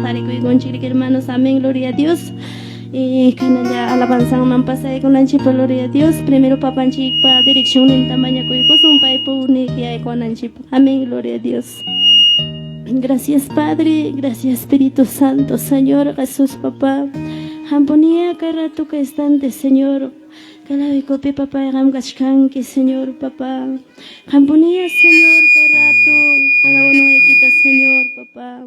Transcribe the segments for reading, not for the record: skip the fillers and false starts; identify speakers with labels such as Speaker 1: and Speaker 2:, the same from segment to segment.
Speaker 1: Tarikuykunchik, hermanos. Amén, gloria a Dios. Y kanalla alabanzanman pasaykunanchikpa, gloria a Dios. Primero papanchikpa direccionninta mañakuykusun paypuni yaykuwananchikpaq. Amén, gloria a Dios. Gracias, Padre. Gracias, Espíritu Santo, Señor Jesús, papá. Hampunía kay rato kay instante, Señor. Kalawikupi, papá, qam kachkanki, Señor, papá. Hampunía, Señor, kay rato. Cada uno Señor, papá.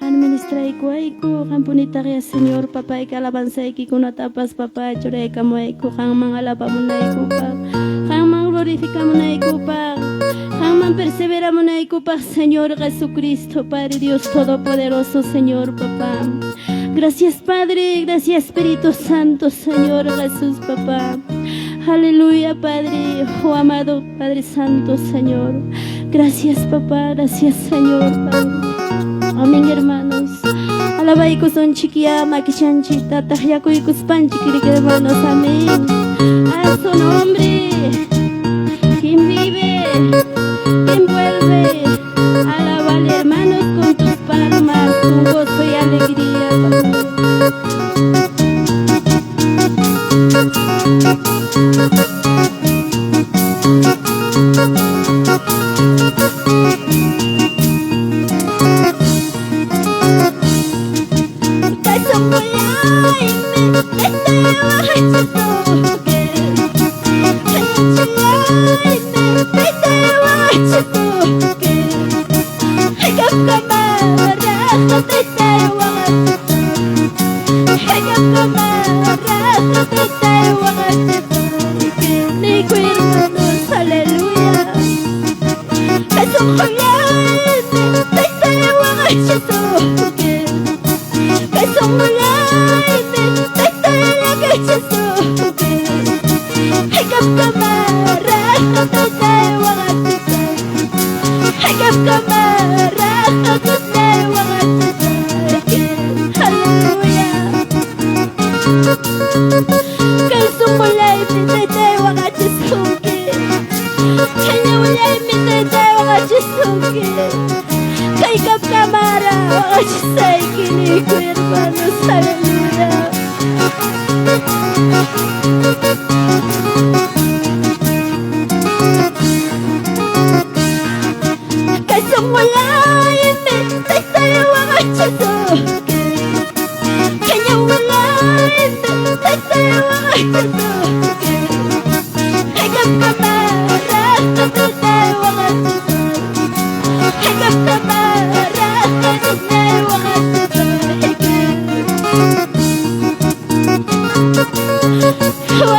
Speaker 1: Administraykuwayku, qampunitaqya, Señor, papá, y alabanzaykikunatapas, papá, churaykamuwayku, qamman alabamunaykupaq, qamman glorificamunaykupaq, qamman perseveramunaykupaq, Señor Jesucristo, Padre Dios Todopoderoso, Señor, papá. Gracias, Padre, gracias, Espíritu Santo, Señor Jesús, papá. Aleluya, Padre, oh amado Padre Santo, Señor. Gracias, papá, gracias, Señor, Padre. Amén, hermanos. Alabaykusunchikyá makichanchikta taqllakuykuspanchik, hermanos. Amén. A su nombre. Quien vive, quien vuelve. Alábale, hermanos, con tus palmas, con gozo y alegría. Aleluya. Hermanos, aleluya.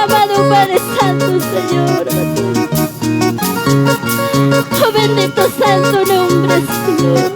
Speaker 1: Amado Padre Santo, Señor. Oh, bendito santo nombre, Señor.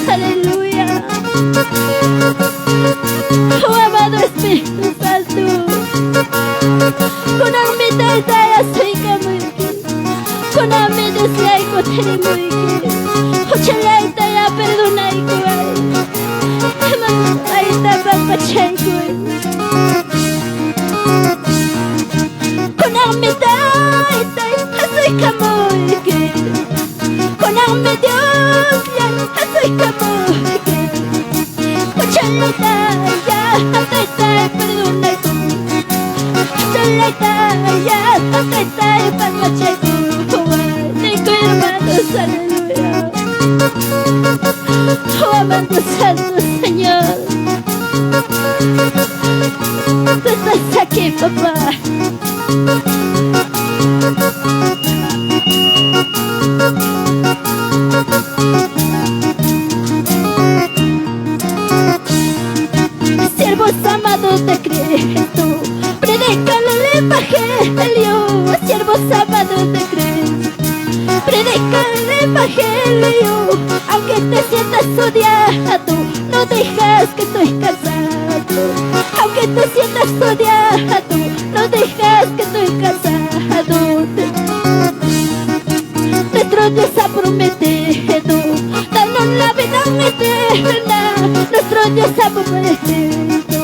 Speaker 1: Aleluya. Oh, amado Espíritu Santo. Kunanmi taytay asuykamuyki. Kunanmi Diosllayku tarimuyki. Huchallaytaya perdonaykuway. Mayta pampachaykuway. Kunanmi taytay asuykamuyki. Taytay, Taytay, pampachaykuway. Niykuy, hermanos, aleluya. Oh, amado Santo Señor. Tú estás aquí, papá. Siervos amados de Cristo, predican el Evangelio. Siervos amados de Cristo, predican el Evangelio. Aunque te sientas odiado, no dejas que estoy cansado. Aunque te sientas odiado, no dejas que estoy cansado. Nuestro Dios ha prometido darnos la vida eterna. Nuestro Dios ha prometido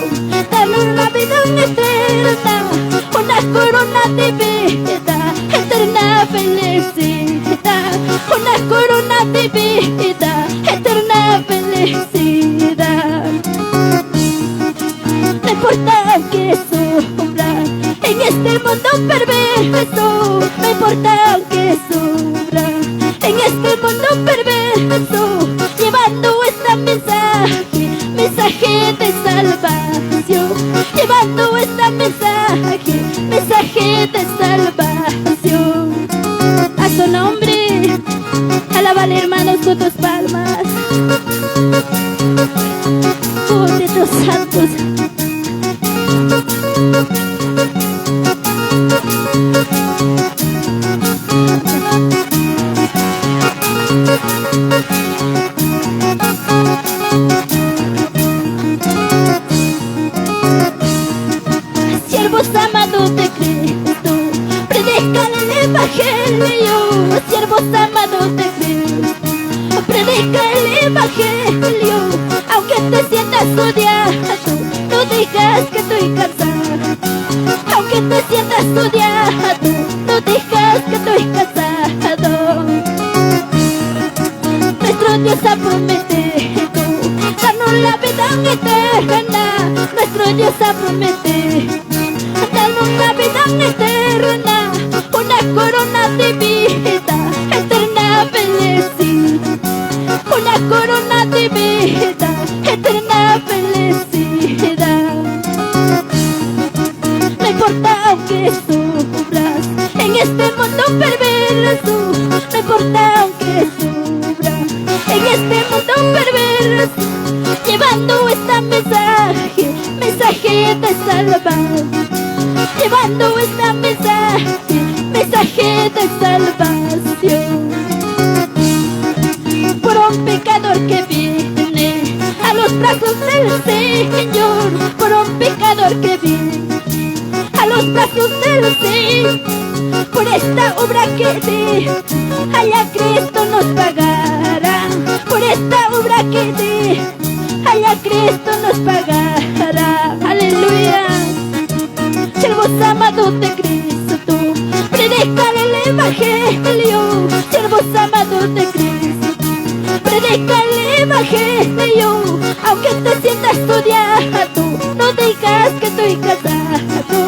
Speaker 1: darnos la vida eterna. Una corona de vida, eterna felicidad. Una corona de vida, eterna felicidad. No importa que sufra en este mundo perverso, no importa que sufra en este mundo perverso, llevando este mensaje, mensaje de salvación, llevando este mensaje, mensaje de salvación. A su nombre, alábale, hermanos, con tus palmas. Oh, de santos. Siervos amados de Cristo, predican el Evangelio. Siervos amados de Cristo, predica el Evangelio. Aunque te sientas odiado, no digas que estoy cansado. Aunque te sientas odiado, no digas que estoy cansado. Nuestro Dios ha prometido darnos la vida eterna. Nuestro Dios ha prometido darnos la vida eterna. Una corona de vida, eterna felicidad. Una corona de vida, eterna felicidad. No importa aunque sufras en este mundo perverso, no importa aunque sufras en este mundo perverso, llevando este mensaje, mensaje de salvación. Llevando este mensaje, mensaje de salvación. Por un pecador que viene a los brazos del Señor, por un pecador que viene a los brazos del Señor, por esta obra que di, allá Cristo nos pagará. Por esta obra que di, allá Cristo nos pagará. Aleluya. Siervos amados de Cristo, predican el Evangelio. Siervos amados de Cristo, predica el Evangelio. Aunque te sientas odiado, no digas que estoy cansado.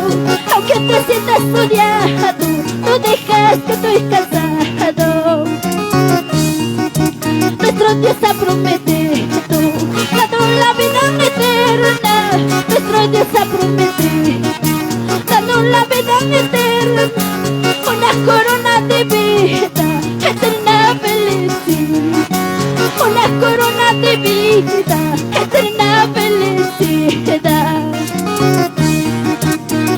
Speaker 1: Aunque te sientas odiado, no digas que estoy cansado. Nuestro Dios ha prometido darnos la vida eterna. Nuestro Dios ha prometido darnos la vida eterna. Una corona de vida, eterna felicidad. Una corona de vida, eterna felicidad.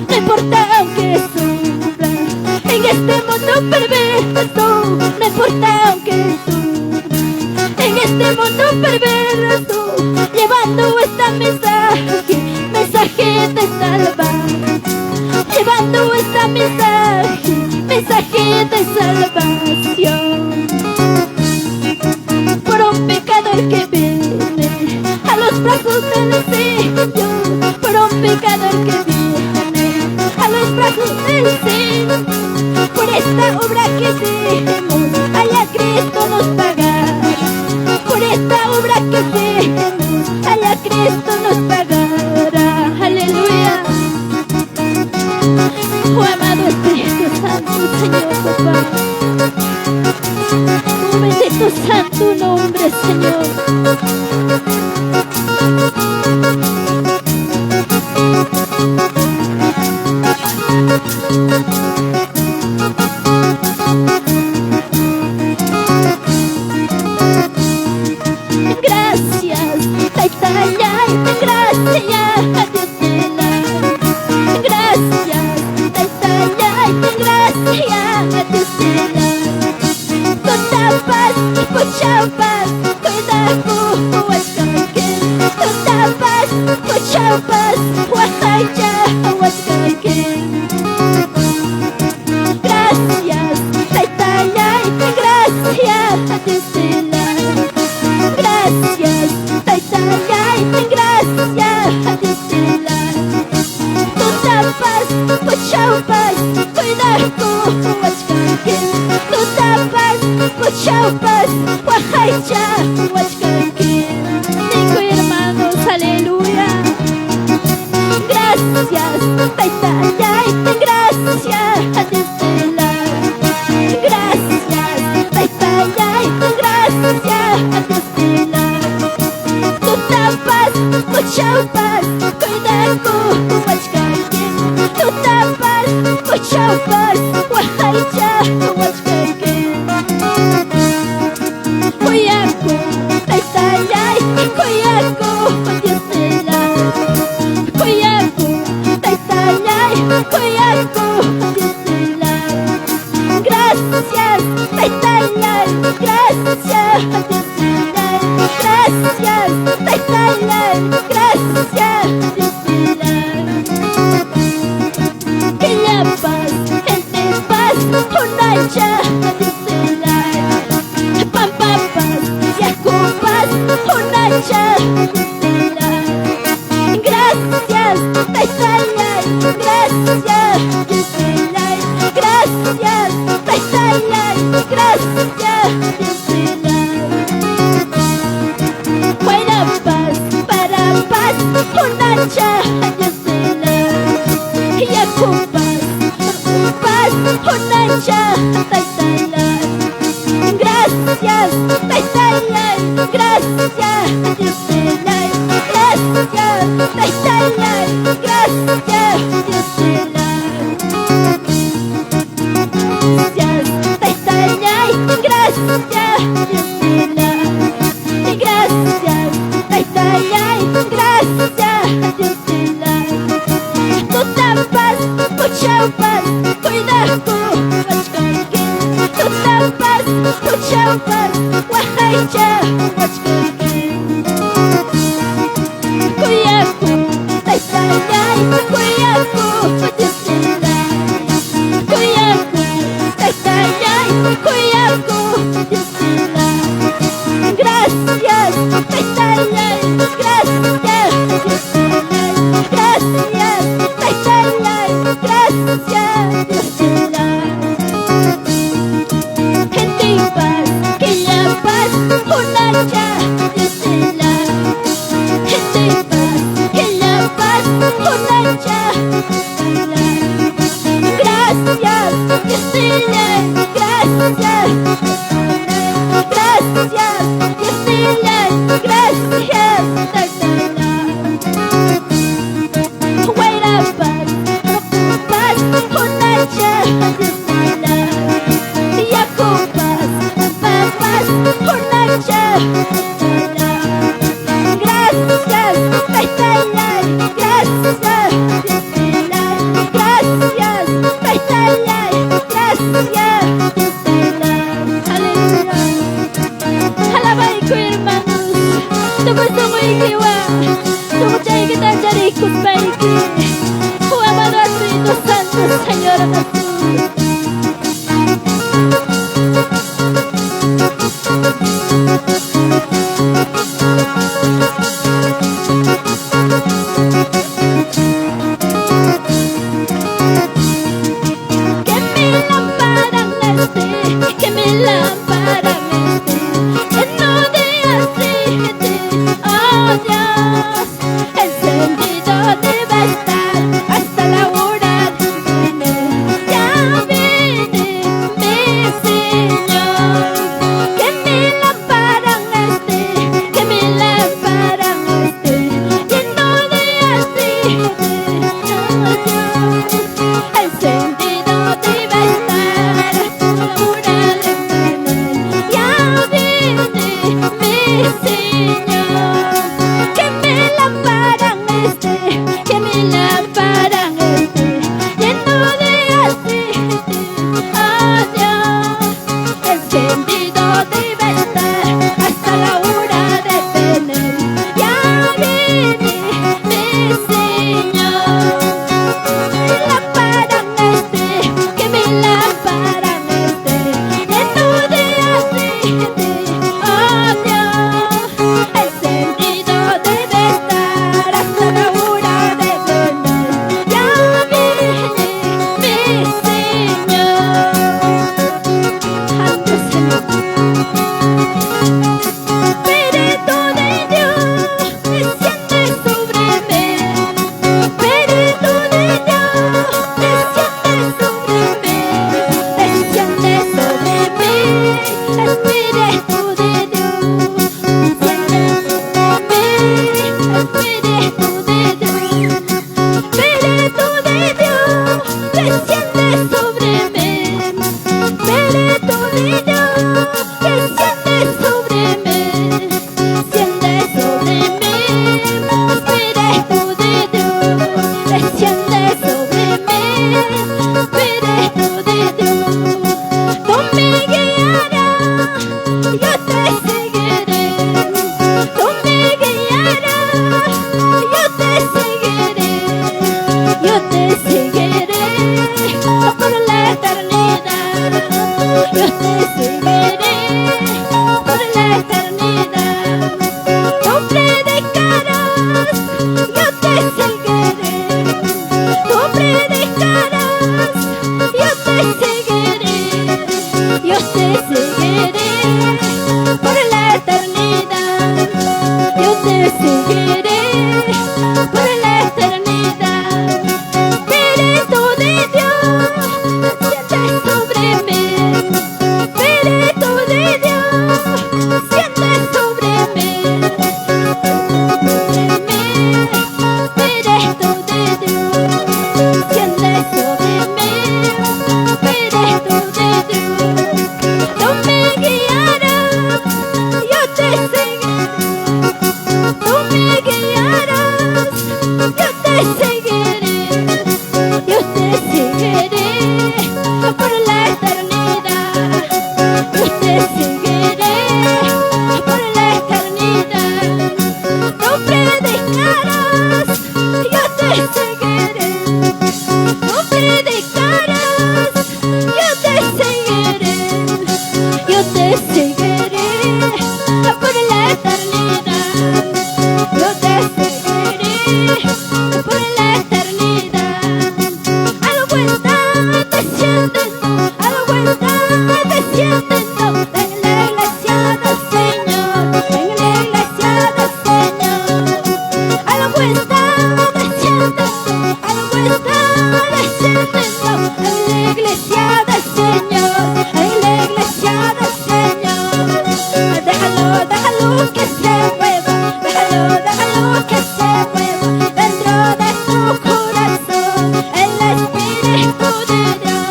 Speaker 1: No importa aunque sufra en este mundo perverso, no importa aunque sufra en este mundo perverso, llevando este mensaje, mensaje de salvación. Llevando este mensaje, mensaje de salvación. Por un pecador que viene a los brazos del Señor, por un pecador que viene a los brazos del Señor, por esta obra que hacemos, allá Cristo nos pagará. Por esta obra que hacemos, allá Cristo nos pagará. Aleluya. Gracias, Taytallay, gracias, Diosnillay. Gracias, Taytallay, gracias, Diosnillay. Tutapas, punchawpas, cuidakuwachkanki. Tutapas, punchawpas, waqaychawachkanki. Kuyakuq, Taytallay, kuyakuq, Diosnillay. Kuyakuq, Taytallay, kuyakuq, Diosnillay. Gracias, Taytallay, gracias, Diosnillay. Gracias, Taytallay, gracias, Diosnillay. Killapas, intipas, unancha, Diosnillay. Pampapas, yakupas, unancha, Diosnillay. Gracias, Taytallay, gracias, Diosnillay. Gracias, Taytallay, gracias, Diosnillay. Wayrapas, parapas, unancha, Diosnillay. Yakupas, urqupas, unancha, Taytallay. Gracias, Taytallay, gracias, Diosnillay. Gracias, Taytallay, gracias, Diosnillay. Gracias, Taytallay, gracias, Diosnillay. Gracias, Taytallay, gracias, Diosnillay. Tutapas, punchawpas, cuidakuwachkanki. Tutapas, punchawpas, waqaychawachkanki. Kuyakuq, Taytallay, kuyakuq, Diosnillay. Kuyakuq, Taytallay, kuyakuq, Diosnillay. Gracias, Taytallay, gracias, Diosnillay. Gracias, Taytallay, gracias, Diosnillay. Intipas, killapas, unancha, Diosnillay. Intipas, killapas, unancha, Diosnillay. Gracias, Diosnillay, gracias, gracias, Diosnillay, gracias, Taytallay. Wayrapas, urqupas, unancha, Diosnillay. Yakupas, pampapas, unancha, Taytallay. Gracias, Taytallay, gracias, Diosnillay. Gracias, Taytallay, gracias, Diosnillay. Aleluya. Alabayku hermanos. Tukuy sunquykiwan, sunquchaykita charikuspayki. Oh, amado Espíritu Santo, Señor Jesús. Que mi lámpara esté, que mi lámpara esté lleno de aceite, oh Dios, encendido debe estar hasta la hora de venir. Ya viene mi Señor. Que mi lámpara esté, que mi lámpara esté lleno de aceite, oh Dios, encendido debe estar hasta la hora de venir. Ya viene mi Señor. Que mi lámpara esté, que mi lámpara esté lleno de aceite, oh Dios, encendido debe estar hasta la hora de venir. Ya viene mi Señor. Eternidad. Yo te seguiré por la eternidad. Tú predicarás, yo te seguiré. Tú predicarás, yo te seguiré. Yo te seguiré por la eternidad. Yo te seguiré por la eternidad. Espíritu de Dios, desciende sobre mí. Espíritu de Dios, desciende sobre mí. Espíritu de Dios, desciende sobre mí. Espíritu de Dios, tú me guiarás, yo te seguiré. Tú me guiarás, yo te seguiré. Yo te seguiré por la eternidad. Yo te seguiré por la eternidad. Tú predicarás, yo te seguiré. Tú predicarás, yo te seguiré. Yo te seguiré por la eternidad. Yo te seguiré por la eternidad. Algo está descendiendo, algo está descendiendo en la iglesia del Señor, en la iglesia del Señor. Algo está descendiendo, algo está descendiendo en la iglesia del Señor, en la iglesia del Señor. Déjalo, déjalo que se mueva, déjalo, déjalo que se mueva dentro de tu corazón, el Espíritu de Dios.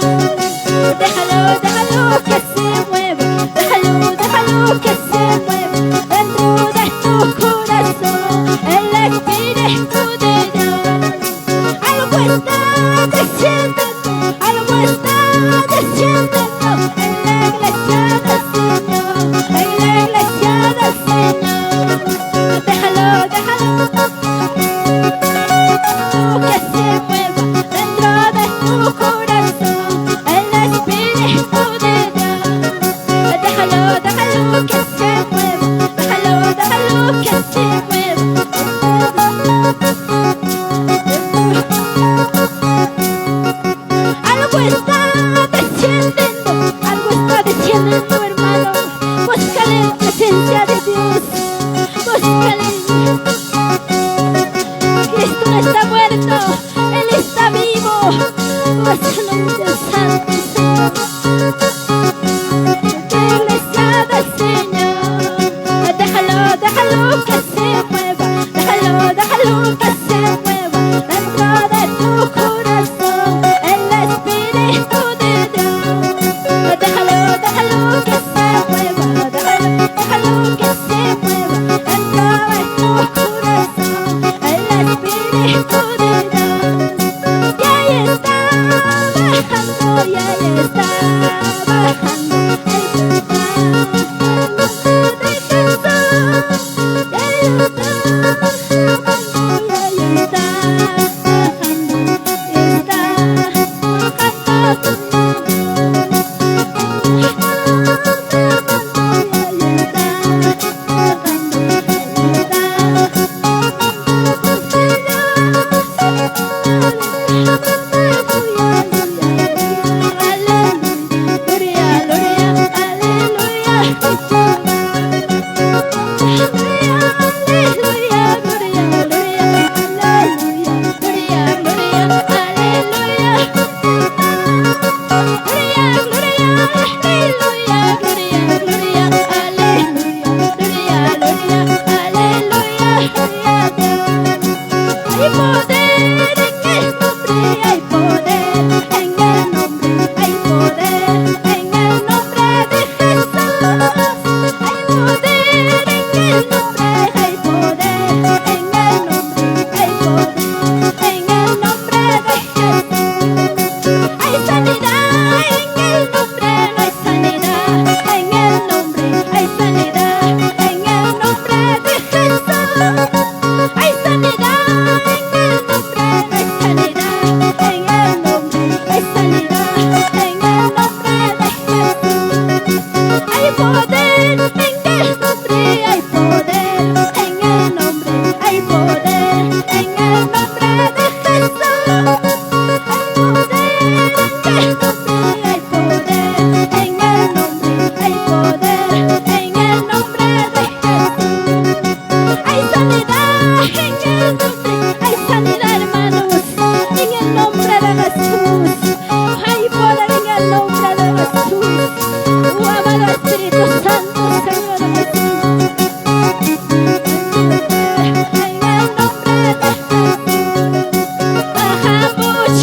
Speaker 1: Déjalo, déjalo que se mueva, déjalo, déjalo que se mueva dentro de tu corazón, el Espíritu de Dios. Algo está descendiendo, algo está descendiendo en la iglesia del Señor, en la iglesia del Señor. Déjalo, déjalo que se mueva dentro de tu corazón, el Espíritu de Dios. Déjalo, déjalo que se mueva, déjalo, déjalo que se mueva.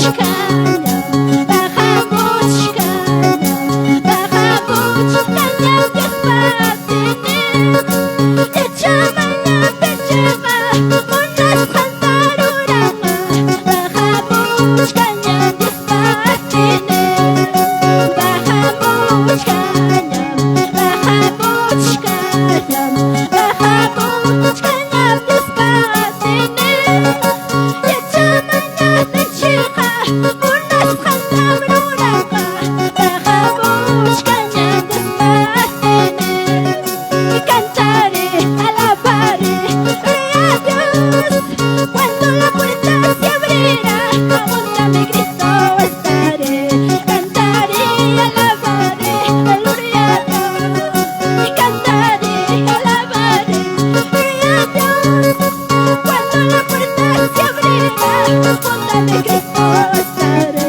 Speaker 1: Bajamuchkañam, bajamuchkañam, bajamuchkañam Diospa atiynin. Yachamañapichikqa munasqanta ruranqa. Bajamuchkañam Diospa atiynin. Bajamuchkañam, bajamuchkañam, bajamuchkañam Diospa atiynin. Yachamañapichikqa munasqantam ruranqa. Bajamuchkañam Diospa atiynin. Cantaré, alabaré, gloria a Dios. Cuando la puerta se abrirá, junto a mi Cristo estaré. Cantaré, alabaré, gloria a Dios. Cantaré, alabaré, gloria a Dios. Cuando la puerta se abrirá, junto a mi Cristo estaré.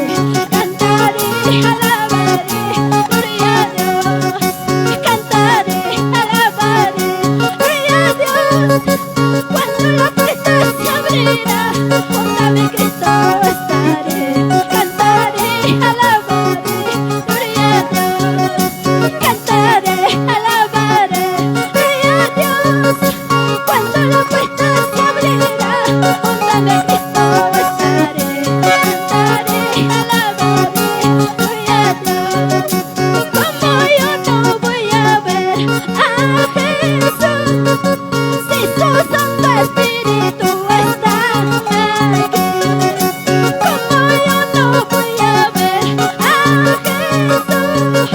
Speaker 1: Cantaré, alabaré, gloria a Dios. Cantaré, alabaré, gloria a Dios. Cuando la puerta se abrirá, junto a mi Cristo estaré. Cantaré, alabaré, gloria a Dios. Cantaré, alabaré, gloria a Dios. Cuando la puerta se abrirá, junto a mi Cristo estaré. Cantaré, alabaré, gloria a Dios. Como yo no voy a ver a Jesús, si su Santo Espíritu está aquí. Como yo no voy a ver a Jesús,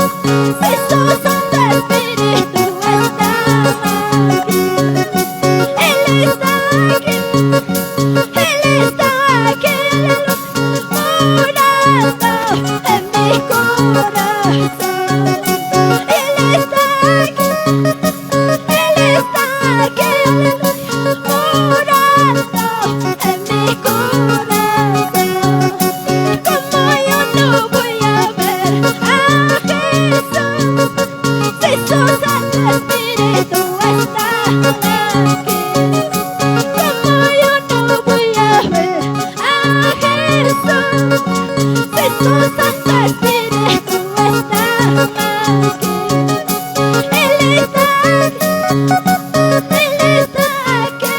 Speaker 1: si su Santo Espíritu está aquí. Él está aquí, Él está aquí, morando en mi corazón. Él está aquí, Él está aquí, morando en mi corazón. Como yo no voy a ver a Jesús, si su Santo Espíritu está aquí. Como yo no voy a ver a Jesús, si su Santo Espíritu está aquí. Él está aquí, Él está aquí,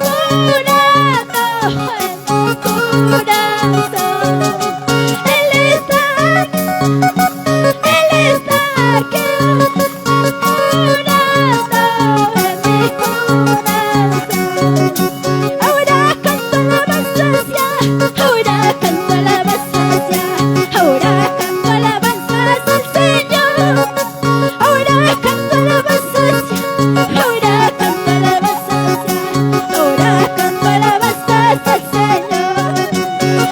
Speaker 1: morando en mi corazón. Él está aquí, Él está aquí, morando en mi corazón. Ahora canto alabanzas, ahora canto alabanzas, ahora canto alabanzas al Señor. Ahora canto alabanzas, ahora canto alabanzas, ahora canto alabanzas al Señor.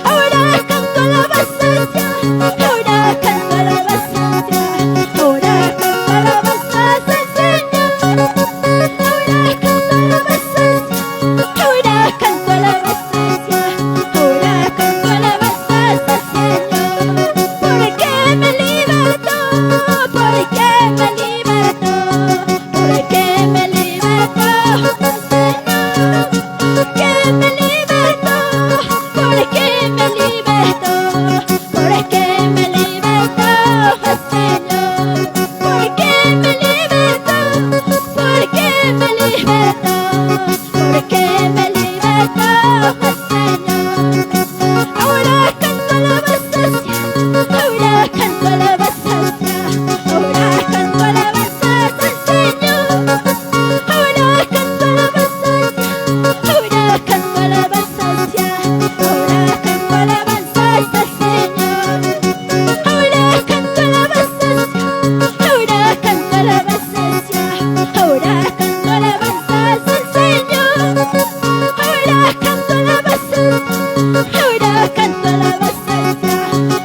Speaker 1: Ahora canto alabanzas, ahora canto alabanzas, ahora canto alabanzas al Señor. Ahora canto alabanzas, ahora canto alabanzas, ahora canto alabanzas al Señor. Porque me libertó, porque me libertó, porque me libertó, Señor. Porque me libertó, porque me libertó, porque me libertó, Señor. Porque me libertó, porque me libertó, porque me libertó, Señor. Ahora canto alabanzas, ahora canto alabanzas, ahora canto alabanzas al Señor. Ahora canto alabanzas, ahora canto alabanzas, ahora canto alabanzas al Señor. Ahora canto alabanzas, ahora canto alabanzas, ahora canto alabanzas al Señor. Ahora canto alabanzas, ahora canto alabanzas,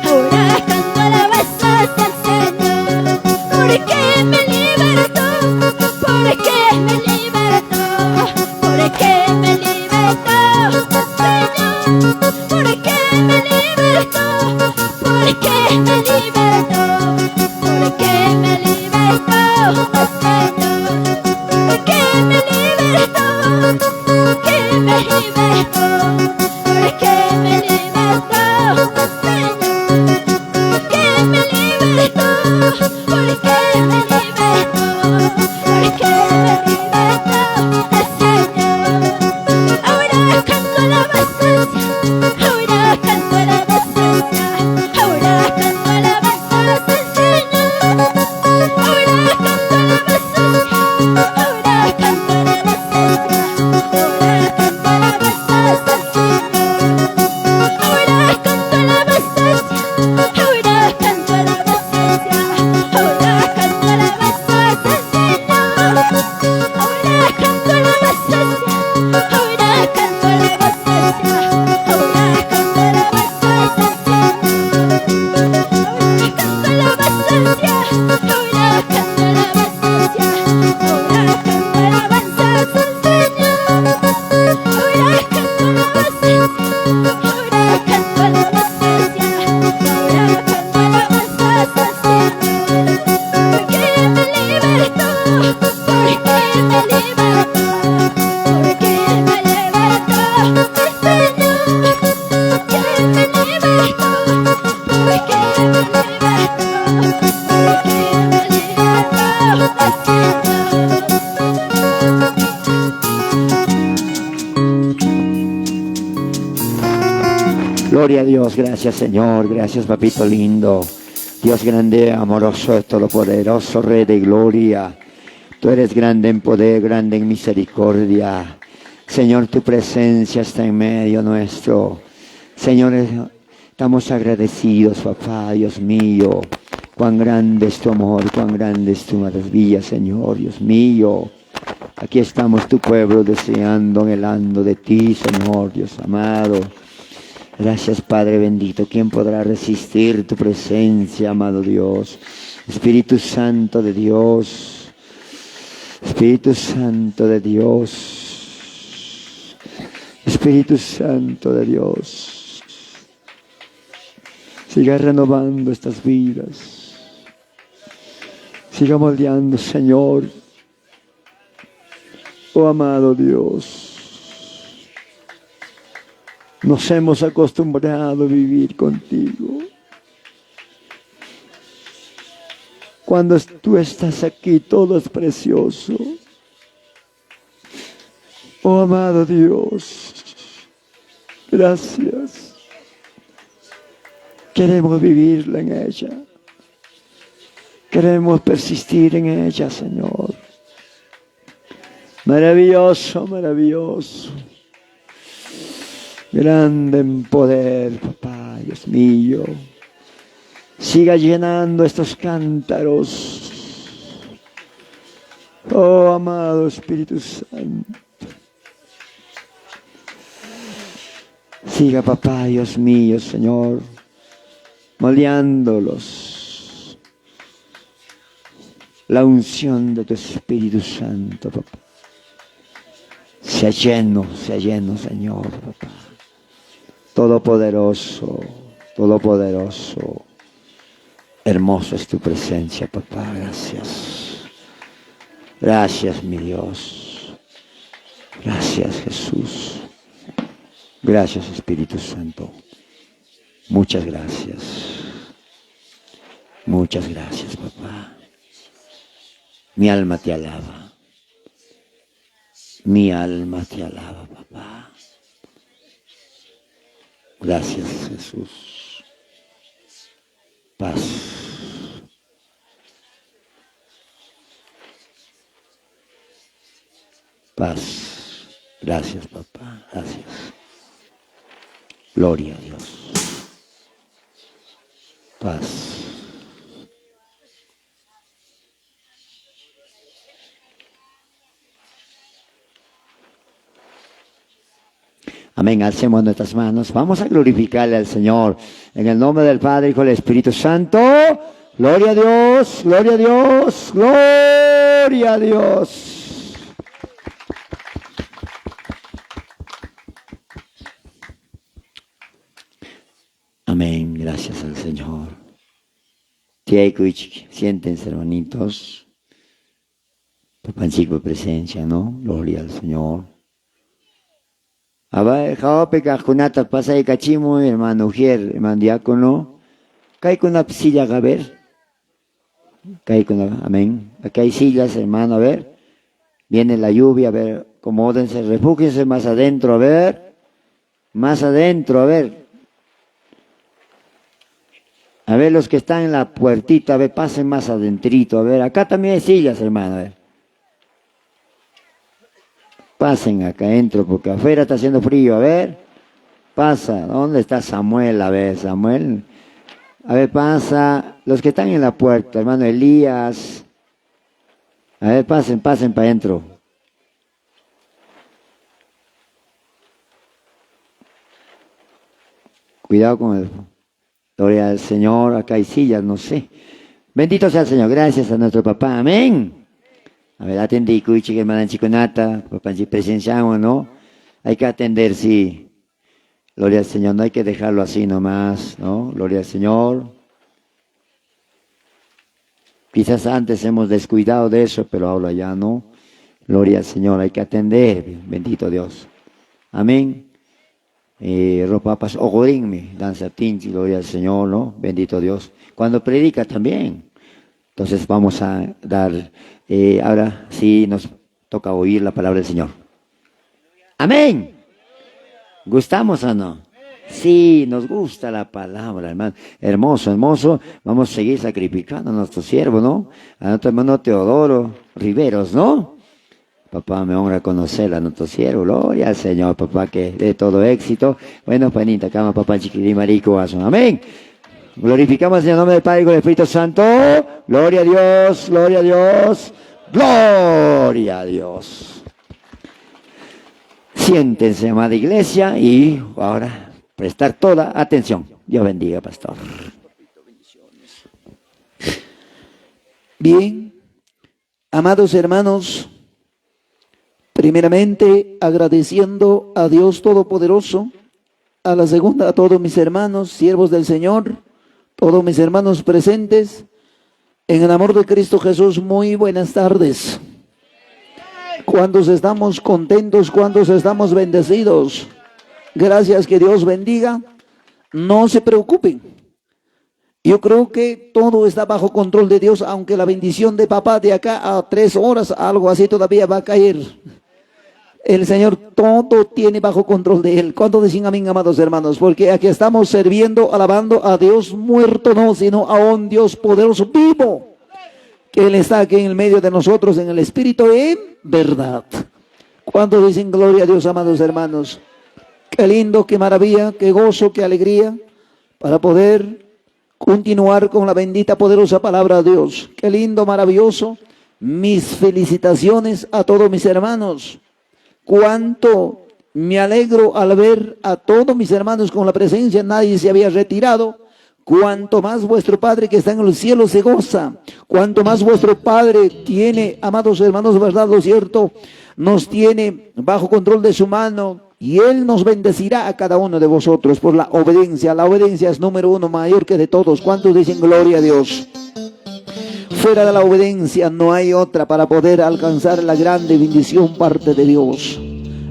Speaker 1: ahora canto alabanzas al Señor. Porque me libertó, porque me libertó, porque me libertó, Señor. Porque me libertó, porque me libertó, porque me libertó, Señor. Porque me libertó, porque me libertó, porque me libertó.
Speaker 2: Gloria a Dios, gracias Señor, gracias Papito lindo. Dios grande, amoroso, todopoderoso, Rey de gloria. Tú eres grande en poder, grande en misericordia. Señor, tu presencia está en medio nuestro. Señor, estamos agradecidos, papá, Dios mío. Cuán grande es tu amor, cuán grande es tu maravilla, Señor, Dios mío. Aquí estamos tu pueblo deseando, anhelando de ti, Señor, Dios amado. Gracias, Padre bendito. ¿Quién podrá resistir tu presencia, amado Dios? Espíritu Santo de Dios. Espíritu Santo de Dios. Espíritu Santo de Dios. Siga renovando estas vidas. Siga moldeando, Señor. Oh amado Dios. Nos hemos acostumbrado a vivir contigo. Cuando tú estás aquí, todo es precioso. Oh amado Dios, gracias. Queremos vivirla en ella. Queremos persistir en ella, Señor. Maravilloso, maravilloso. Grande en poder, papá, Dios mío. Siga llenando estos cántaros. Oh, amado Espíritu Santo. Siga, papá, Dios mío, Señor, moldeándolos. La unción de tu Espíritu Santo, papá. Sea lleno, sea lleno, Señor, papá. Todopoderoso, todopoderoso. Hermoso es tu presencia, papá. Gracias. Gracias, mi Dios. Gracias, Jesús. Gracias, Espíritu Santo. Muchas gracias. Muchas gracias, papá. Mi alma te alaba. Mi alma te alaba, papá. Gracias, Jesús. Paz. Paz. Gracias, papá. Gracias. Gloria a Dios. Paz. Amén. Alcemos nuestras manos. Vamos a glorificarle al Señor. En el nombre del Padre, Hijo y del Espíritu Santo. Gloria a Dios, gloria a Dios, gloria a Dios. Amén. Gracias al Señor. Siéntense, hermanitos. Papanchico presencia, ¿no? Gloria al Señor. Hawapi kaqkunata pasaykachimuy, hermano Ujier, hermano diácono. Kaykunapi silla, a ver. Kaykuna, amén. Acá hay sillas, hermano, a ver. Viene la lluvia, a ver, acomódense, refúgiense más adentro, a ver. Más adentro, a ver. A ver, los que están en la puertita, a ver, pasen más adentrito, a ver. Acá también hay sillas, hermano, a ver. Pasen acá adentro, porque afuera está haciendo frío, a ver. Pasa, ¿dónde está Samuel? A ver, Samuel. A ver, pasa. Los que están en la puerta, hermano Elías. A ver, pasen, pasen para adentro. Cuidado con el... Gloria al Señor, acá hay sillas, no sé. Bendito sea el Señor, gracias a nuestro papá, amén. A ver, atendí, cuichi, hermana chiconata, papá, si presenciamos, ¿no? Hay que atender, sí. Gloria al Señor, no hay que dejarlo así nomás, ¿no? Gloria al Señor. Quizás antes hemos descuidado de eso, pero ahora ya no. Gloria al Señor, hay que atender, bendito Dios. Amén. Ropapas, ogorinme, danza tinchi, gloria al Señor, ¿no? Bendito Dios. Cuando predica también. Entonces vamos a dar, ahora sí nos toca oír la palabra del Señor. Amén. ¿Gustamos o no? Sí, nos gusta la palabra, hermano. Hermoso, hermoso. Vamos a seguir sacrificando a nuestro siervo, ¿no? A nuestro hermano Teodoro Riveros, ¿no? Papá, me honra conocer a nuestro siervo. Gloria al Señor, papá, que de todo éxito. Bueno, panita, cama, papá, chiquirimarico, Amén. Glorificamos en el nombre del Padre y del Espíritu Santo. Gloria a Dios, gloria a Dios, gloria a Dios. Siéntense, amada iglesia, y ahora prestar toda atención. Dios bendiga, pastor.
Speaker 3: Bien, amados hermanos, primeramente agradeciendo a Dios Todopoderoso, a la segunda a todos mis hermanos, siervos del Señor, todos mis hermanos presentes, en el amor de Cristo Jesús, muy buenas tardes. Cuando estamos contentos, cuando estamos bendecidos. Gracias, que Dios bendiga. No se preocupen. Yo creo que todo está bajo control de Dios, aunque la bendición de papá de acá a 3 horas, algo así todavía va a caer. El Señor todo tiene bajo control de Él. ¿Cuánto dicen amén, amados hermanos? Porque aquí estamos sirviendo, alabando a Dios muerto, no, sino a un Dios poderoso, vivo, que Él está aquí en el medio de nosotros, en el Espíritu, en verdad. ¿Cuánto dicen gloria a Dios, amados hermanos? Qué lindo, qué maravilla, qué gozo, qué alegría para poder continuar con la bendita, poderosa palabra de Dios. Qué lindo, maravilloso. Mis felicitaciones a todos mis hermanos. Cuánto me alegro al ver a todos mis hermanos con la presencia, nadie se había retirado. Cuanto más vuestro Padre que está en el cielo se goza, cuanto más vuestro Padre tiene, amados hermanos, verdad, lo cierto, nos tiene bajo control de su mano y Él nos bendecirá a cada uno de vosotros por la obediencia. La obediencia es número uno, mayor que de todos. ¿Cuántos dicen gloria a Dios? Fuera de la obediencia no hay otra para poder alcanzar la grande bendición parte de Dios.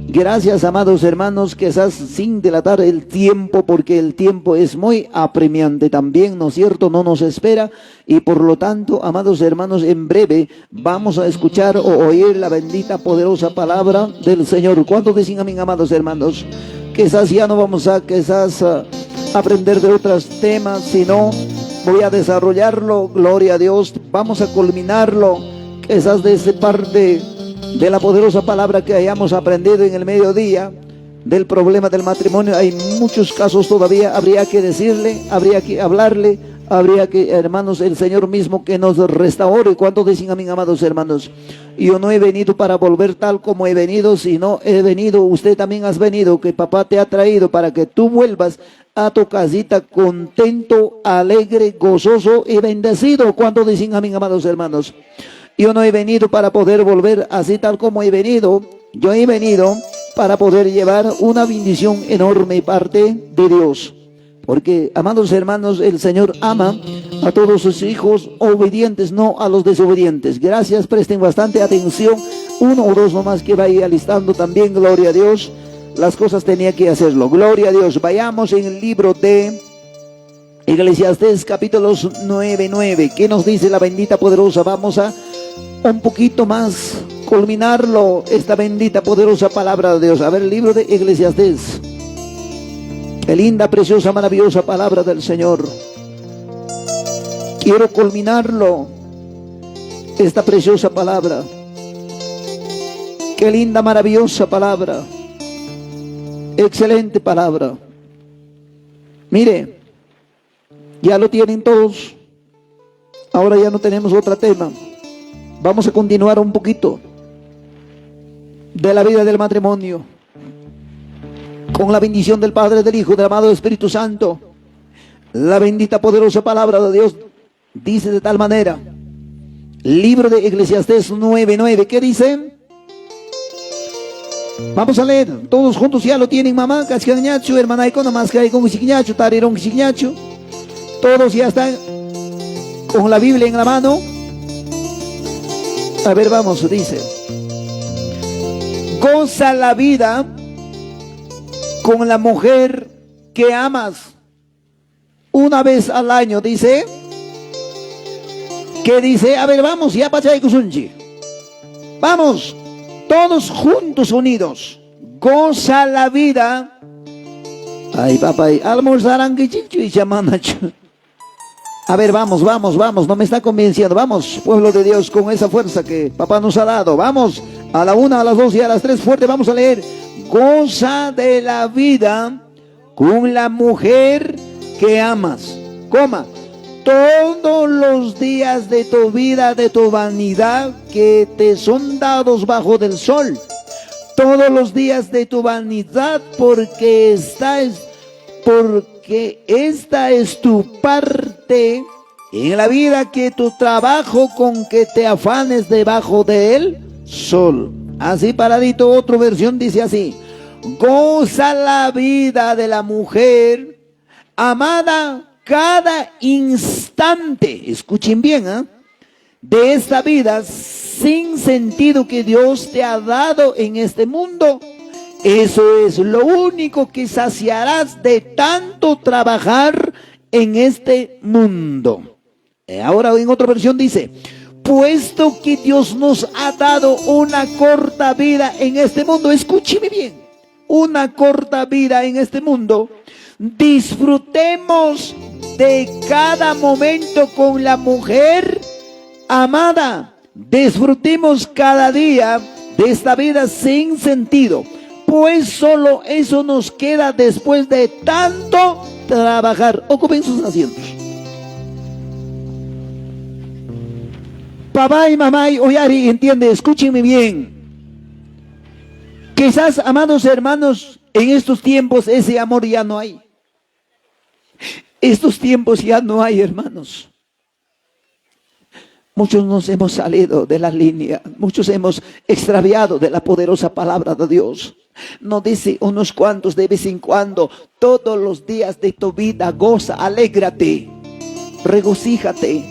Speaker 3: Gracias, amados hermanos, quizás sin delatar el tiempo, porque el tiempo es muy apremiante también, ¿no es cierto? No nos espera y por lo tanto, amados hermanos, en breve vamos a escuchar o oír la bendita, poderosa palabra del Señor. ¿Cuántos dicen amén, amados hermanos? Quizás ya no vamos a quizás aprender de otros temas, sino voy a desarrollarlo, gloria a Dios, vamos a culminarlo, quizás de esa parte de la poderosa palabra que hayamos aprendido en el mediodía, del problema del matrimonio. Hay muchos casos todavía, habría que decirle, habría que hablarle, habría que, hermanos, el Señor mismo que nos restaure. ¿Cuántos dicen amén, amados hermanos? Yo no he venido para volver tal como he venido, sino he venido, usted también has venido, que papá te ha traído para que tú vuelvas a tu casita contento, alegre, gozoso y bendecido. ¿Cuántos dicen amén, amados hermanos? Yo no he venido para poder volver así tal como he venido. Yo he venido para poder llevar una bendición enorme parte de Dios. Porque, amados hermanos, el Señor ama a todos sus hijos obedientes, no a los desobedientes. Gracias, presten bastante atención. Uno o dos nomás que vaya alistando también, gloria a Dios. Las cosas tenía que hacerlo. Gloria a Dios. Vayamos en el libro de Eclesiastés capítulos 9:9. ¿Qué nos dice la bendita poderosa? Vamos a un poquito más culminarlo, esta bendita poderosa palabra de Dios. A ver, el libro de Eclesiastés. Qué linda, preciosa, maravillosa palabra del Señor. Quiero culminarlo, esta preciosa palabra. Qué linda, maravillosa palabra. Excelente palabra. Mire, ya lo tienen todos. Ahora ya no tenemos otro tema. Vamos a continuar un poquito de la vida del matrimonio. Con la bendición del Padre, del Hijo, del amado Espíritu Santo. La bendita poderosa palabra de Dios dice de tal manera. Libro de Eclesiastés 9:9. ¿Qué dice? Vamos a leer, todos juntos ya lo tienen, mamá, kachkanñachu, hermana, nomás que hay con tarirón, todos ya están con la Biblia en la mano. A ver, vamos, dice: goza la vida con la mujer que amas una vez al año, dice. ¿Qué dice? A ver, vamos, ya pachaykusunchik. Vamos, todos juntos unidos. Goza la vida Ay, papay, almorzarankichikchu icha manachu. A ver, vamos, vamos, vamos, no me está convenciendo. Vamos, pueblo de Dios, con esa fuerza que papá nos ha dado. Vamos, a la 1, a las 2 y a las 3, fuerte, vamos a leer. Goza de la vida con la mujer que amas. Coma, todos los días de tu vida, de tu vanidad, que te son dados bajo del sol. Todos los días de tu vanidad, porque esta es tu parte en la vida que tu trabajo con que te afanes debajo del sol. Así paradito, otra versión dice así: goza la vida de la mujer amada cada instante. Escuchen bien, ¿eh? De esta vida sin sentido que Dios te ha dado en este mundo. Eso es lo único que saciarás de tanto trabajar en este mundo. Ahora en otra versión dice: puesto que Dios nos ha dado una corta vida en este mundo, escúcheme bien, una corta vida en este mundo, disfrutemos de cada momento con la mujer amada. Disfrutemos cada día de esta vida sin sentido, pues solo eso nos queda después de tanto trabajar. Ocupen sus asientos. Papá y mamá y oyari, entiende, escúchenme bien. Quizás, amados hermanos, en estos tiempos ese amor ya no hay. Estos tiempos ya no hay, hermanos. Muchos nos hemos salido de la línea, muchos hemos extraviado de la poderosa palabra de Dios. No dice unos cuantos de vez en cuando, todos los días de tu vida goza, alégrate, regocíjate.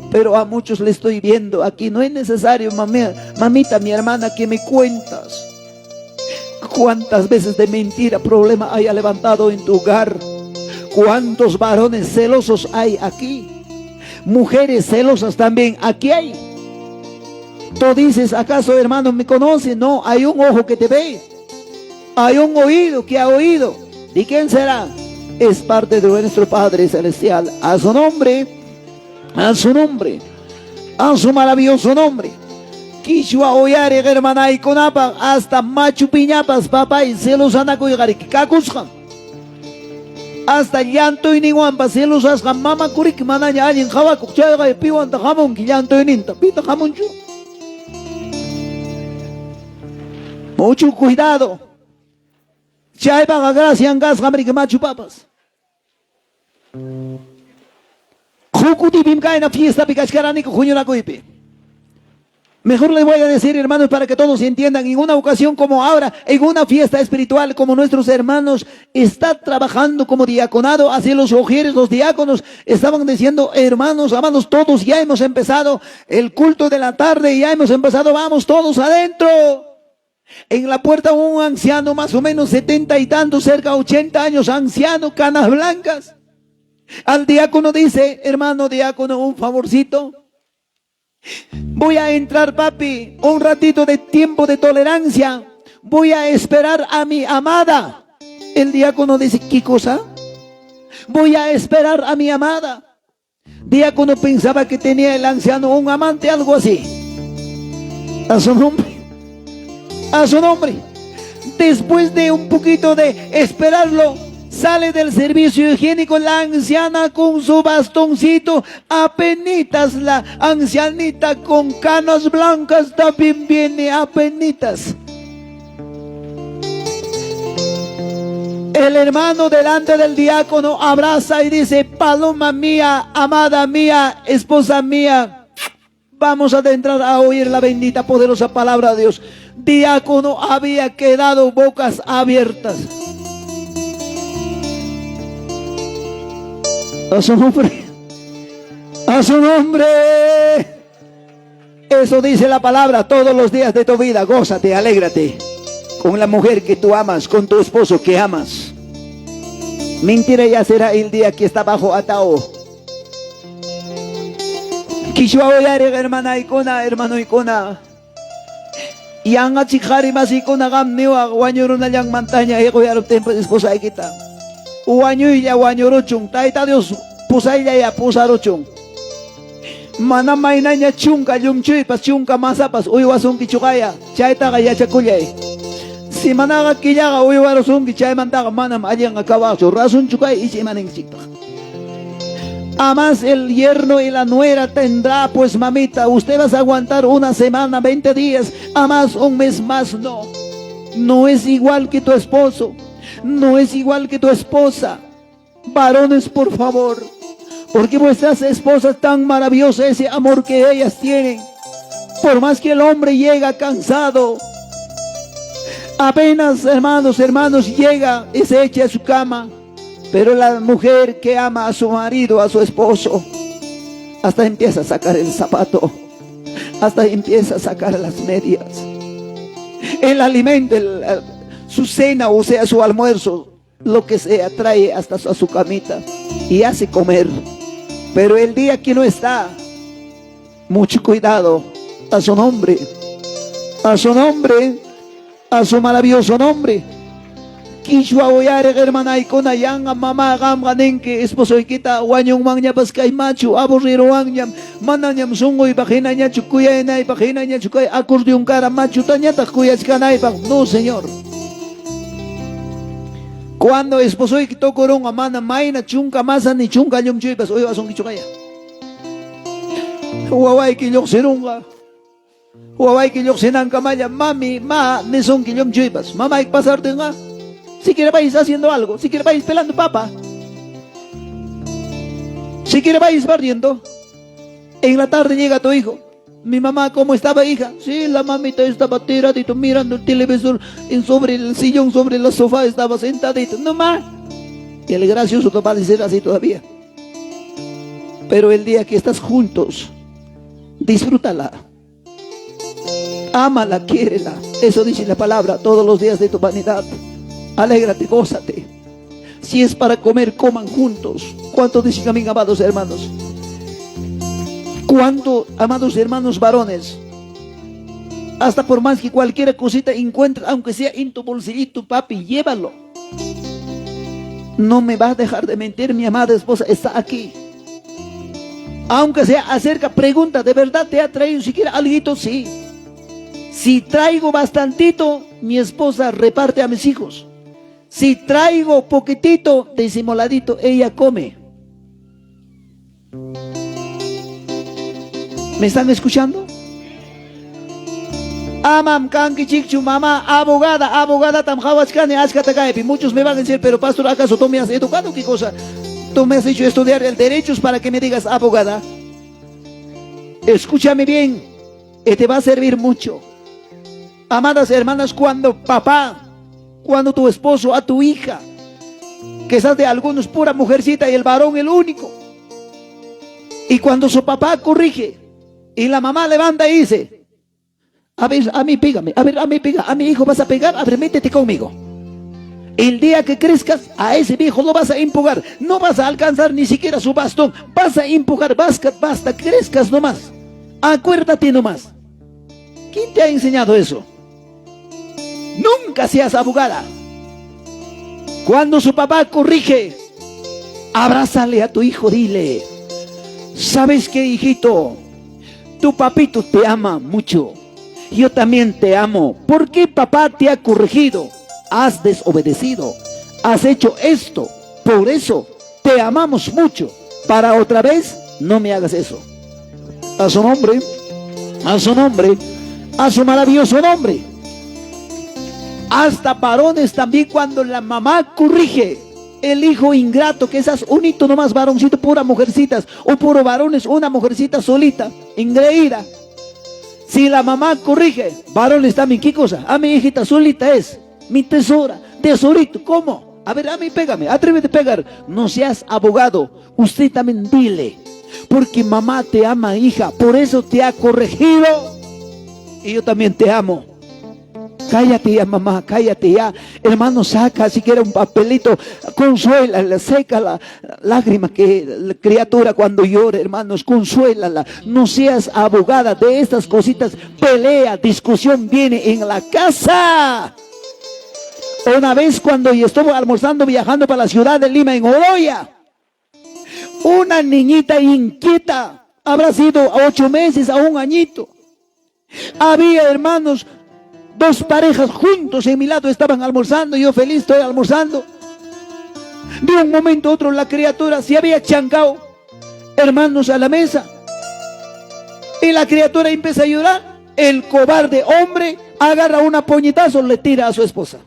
Speaker 3: Pero a muchos le estoy viendo aquí, no es necesario, mamita, mi hermana, que me cuentas cuántas veces de mentira problema haya levantado en tu hogar. Cuántos varones celosos hay aquí. Mujeres celosas también aquí hay. Tú dices, ¿acaso hermano me conoce? No, hay un ojo que te ve. Hay un oído que ha oído. ¿De quién será? Es parte de nuestro Padre Celestial. A su nombre, a su nombre, a su maravilloso nombre. Quichua uyari hermanaykunapaq hasta machu piñapas papay celosanakuyqariki kakusqan. Hasta llantuyninwanpas celosasqa mama kuriki manaña allin qhawakuq chayqa piwantaq hamunki llantuyninta pitaq hamunchu. Mucho cuidado. Chaypaqa gracian kasqa riki machu papas. Huk kutipim kayna fiestapi kachkaraniku huñunakuypi. Mejor les voy a decir, hermanos, para que todos entiendan, en una ocasión como ahora, en una fiesta espiritual como nuestros hermanos están trabajando como diaconado, así los ujieres, los diáconos, estaban diciendo, hermanos, amados, todos ya hemos empezado el culto de la tarde, ya hemos empezado, vamos todos adentro. En la puerta un anciano, más o menos 70 y tantos, cerca de 80 años, anciano, canas blancas. Al diácono dice, hermano diácono, un favorcito. Voy a entrar, papi, un ratito de tiempo de tolerancia. Voy a esperar a mi amada. El diácono dice, ¿qué cosa? Voy a esperar a mi amada. Diácono pensaba que tenía el anciano un amante, algo así. A su nombre. A su nombre. Después de un poquito de esperarlo, sale del servicio higiénico la anciana con su bastoncito, apenitas la ancianita con canas blancas también viene apenitas. El hermano delante del diácono abraza y dice, paloma mía, amada mía, esposa mía, vamos a adentrar a oír la bendita poderosa palabra de Dios. Diácono había quedado bocas abiertas. A su nombre, a su nombre. Eso dice la palabra todos los días de tu vida. Gózate, alégrate con la mujer que tú amas, con tu esposo que amas. Mentira ya será el día que está bajo atao. Quichua uyari hermana ikuna, hermano ikuna. Yanqachik qhari masikuna qam niwaq wañurunallanmantaña hiquyaruptinpas esposaykita. Wañuylla wañuruchun, Tayta Dios pusayllayá pusaruchun. Manam maynaña chunka llumchuypas, chunka masapas uywasunkichuqaya, chaytaqa yachakullay. Simanaqa killaqa uywarusunki, chaymantaqa manam allinqa kawaqchu. Rasunchu kay icha imaninkichiktaq? Amas el yerno y la nuera tendrá, pues mamita, usted vas a aguantar una semana, 20 días, a más un mes más, no. No es igual que tu esposo, no es igual que tu esposa. Varones, por favor, porque vuestras esposas tan maravilloso ese amor que ellas tienen. Por más que el hombre llega cansado, apenas, hermanos, hermanos, llega y se echa a su cama. Pero la mujer que ama a su marido, a su esposo, hasta empieza a sacar el zapato, hasta empieza a sacar las medias. El alimento, su cena, o sea, su almuerzo, lo que sea, trae hasta a su camita y hace comer. Pero el día que no está, mucho cuidado a su nombre, a su nombre, a su maravilloso nombre. Kichwa uyariq hermanaykuna yanqa mama qamqa ninki esposoykita wañunmanñapas kay machu aburriruwanñam manañam sunquypaq hinañachu kuyaynaypaq hinañachu kay acordeón cara machutañataq kuyachkanaypaq. No, señor. Cuando esposoyki tukurunqa mana mayna chunka masa ni chunka llumchuypas uywasunkichuqaya. Wawayki lluqsirunqa. Wawayki lluqsinankamalla mami, ma nisunki llumchuypas. Mamayki pasartinqa siquiera vais haciendo algo, siquiera vais pelando papa. Siquiera vais barriendo. En la tarde llega tu hijo. Mi mamá, ¿cómo estaba, hija? Sí, la mamita estaba tiradito mirando el televisor en sobre el sillón, sobre la sofá, estaba sentadito. No más. Y el gracioso te va a decir así todavía. Pero el día que estás juntos, disfrútala. Ámala, quiérela. Eso dice la palabra todos los días de tu vanidad. Alégrate, gózate. Si es para comer, coman juntos. ¿Cuánto dicen amén, amados hermanos? ¿Cuánto, amados hermanos varones? Hasta por más que cualquier cosita encuentre, aunque sea en tu bolsillito, papi, llévalo. No me va a dejar de mentir, mi amada esposa está aquí. Aunque sea acerca, pregunta, ¿de verdad te ha traído siquiera alguito? Sí. Si traigo bastantito, mi esposa reparte a mis hijos. Si traigo poquitito, disimuladito, ella come. ¿Me están escuchando? Amam kankichikchu mamá, abogada, abogada tam qawachkani achkata kaypi. Muchos me van a decir, pero pastor, ¿acaso tú me has educado? ¿Qué cosa? Tú me has hecho estudiar el derecho para que me digas abogada. Escúchame bien, y te va a servir mucho. Amadas hermanas, cuando papá, cuando tu esposo, a tu hija, quizás de algunos pura mujercita y el varón el único, y cuando su papá corrige y la mamá levanta y dice, a ver, a mí pégame, a ver, a mí pega, a mi hijo vas a pegar, a ver, métete conmigo. El día que crezcas, a ese viejo lo vas a empujar, no vas a alcanzar ni siquiera su bastón, vas a empujar, basta, basta, crezcas nomás, acuérdate nomás. ¿Quién te ha enseñado eso? Nunca seas abogada. Cuando su papá corrige, abrázale a tu hijo, dile, ¿sabes qué, hijito? Tu papito te ama mucho. Yo también te amo. ¿Por qué papá te ha corregido? Has desobedecido. Has hecho esto. Por eso te amamos mucho. Para otra vez, no me hagas eso. A su nombre, a su nombre, a su maravilloso nombre. Hasta varones también cuando la mamá corrige, el hijo ingrato, que esas unito nomás varoncito, pura mujercitas, o puro varones, una mujercita solita, ingreída. Si la mamá corrige, varones también, ¿qué cosa? A mi hijita solita es, mi tesora, tesorito, ¿cómo? A ver, a mí pégame, atrévete a pegar. No seas abogado, usted también dile, porque mamá te ama, hija, por eso te ha corregido. Y yo también te amo. Cállate ya, mamá, cállate ya. Hermano, saca siquiera un papelito, consuélala, seca la lágrima que la criatura cuando llora, hermanos, consuélala. No seas abogada de estas cositas. Pelea, discusión viene en la casa. Una vez cuando estuvo almorzando viajando para la ciudad de Lima en Oroya, una niñita inquieta, habrá sido a 8 meses, a un añito. Había, hermanos, 2 parejas juntos en mi lado estaban almorzando, yo feliz estoy almorzando. De un momento a otro la criatura se había chancado, hermanos, a la mesa. Y la criatura empieza a llorar. El cobarde hombre agarra una puñetazo, le tira a su esposa.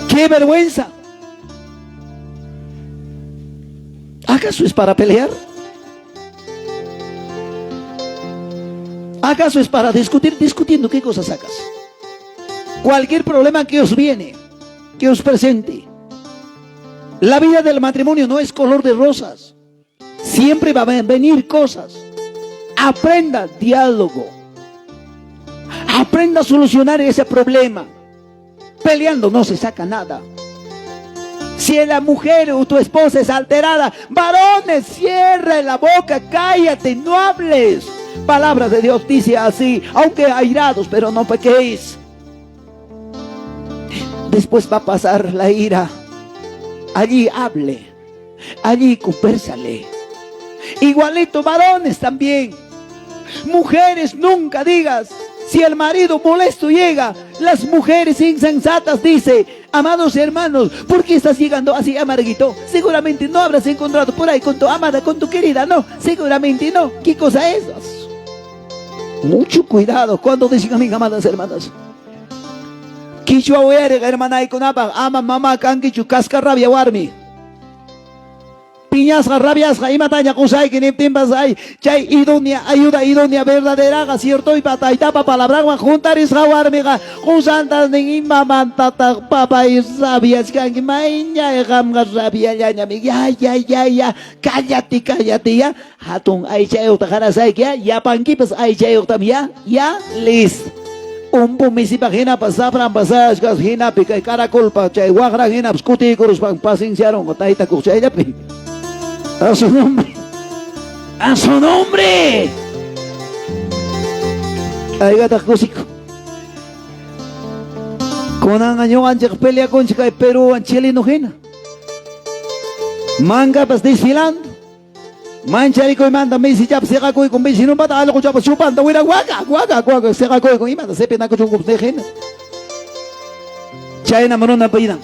Speaker 3: ¡Qué vergüenza! ¿Acaso es para pelear? ¿Acaso es para discutir? Discutiendo, ¿qué cosa sacas? Cualquier problema que os viene, que os presente. La vida del matrimonio no es color de rosas. Siempre va a venir cosas. Aprenda diálogo. Aprenda a solucionar ese problema. Peleando no se saca nada. Si la mujer o tu esposa es alterada, varones, cierra la boca, cállate, no hables. Palabra de Dios dice así, aunque airados, pero no pequéis. Después va a pasar la ira. Allí hable, allí convérsale. Igualito varones también. Mujeres, nunca digas, si el marido molesto llega, las mujeres insensatas dice, amados hermanos, ¿por qué estás llegando así amarguito? Seguramente no habrás encontrado por ahí con tu amada, con tu querida, no, seguramente no. ¿Qué cosa es? Mucho cuidado cuando dicen a mis amadas hermanas. Quichua uyariq hermanaykunapaq ama mama kankichu cascarrabia warmi. Piñasqa rabiasqa imataña qusayki niptinpas ay chay idónea ayuda idónea verdaderaqa ciertoypa taytapa palabranwan juntarisqa warmiqa qusanta nin imamantataq papay rabiachkanki mayñay qamqa rabiallañami ya ya ya ya cállate cállate ya hatun aychayuqta qarasayki ya yapankipas aychayuqtam ya ya listo. Umpu misipaq hinapas safranpas sayachkas hinapi kay caracolpa chay waqran hinapas kutiykuruspan pacienciarunqa taytakuq chayllapi. A su nombre. A su nombre. Aygataq kusiku. Kunanqa ñuqanchik peleakunchik kay Peruwan chileno hina. Mangapas desfilando. Mancharikuymanta misichapas siqakuykun vecinopata allquchapas chupanta wira waka waka waka siqakuykun imata sipinakuchunkupas niq hina. Chaynam runa pidan.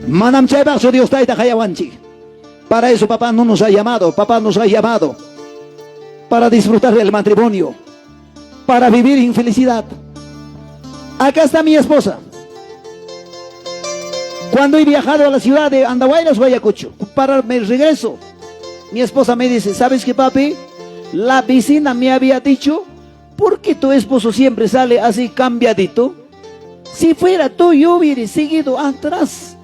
Speaker 3: Manam chaypaqchu Dios tayta qayawanchik. Para eso papá no nos ha llamado, papá nos ha llamado para disfrutar del matrimonio, para vivir en felicidad. Acá está mi esposa. Cuando he viajado a la ciudad de Andahuaylas o Ayacucho, para mi regreso, mi esposa me dice, ¿sabes qué, papi? La vecina me había dicho, ¿por qué tu esposo siempre sale así cambiadito? Si fuera tú, yo hubiera seguido atrás.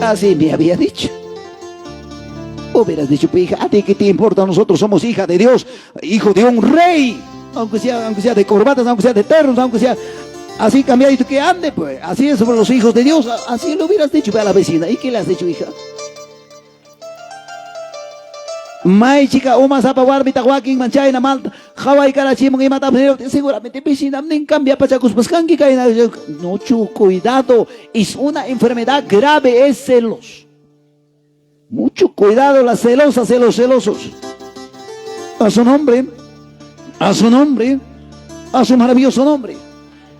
Speaker 3: Así me había dicho. Hubieras dicho, hija, ¿a ti qué te importa? Nosotros somos hija de Dios, hijo de un rey. Aunque sea de corbatas, aunque sea de ternos, aunque sea así cambiadito que ande, pues. Así es sobre los hijos de Dios. Así lo hubieras dicho a la vecina. ¿Y qué le has dicho, hija? May chica, uma sapa warmita wakin manchayna malta, hawai karachimun imata seguramente vecina nin cambia pachakuspas kanki kayna. Mucho cuidado, es una enfermedad grave, es celos. Mucho cuidado, las celosas, los celosos. A su nombre, a su nombre, a su maravilloso nombre.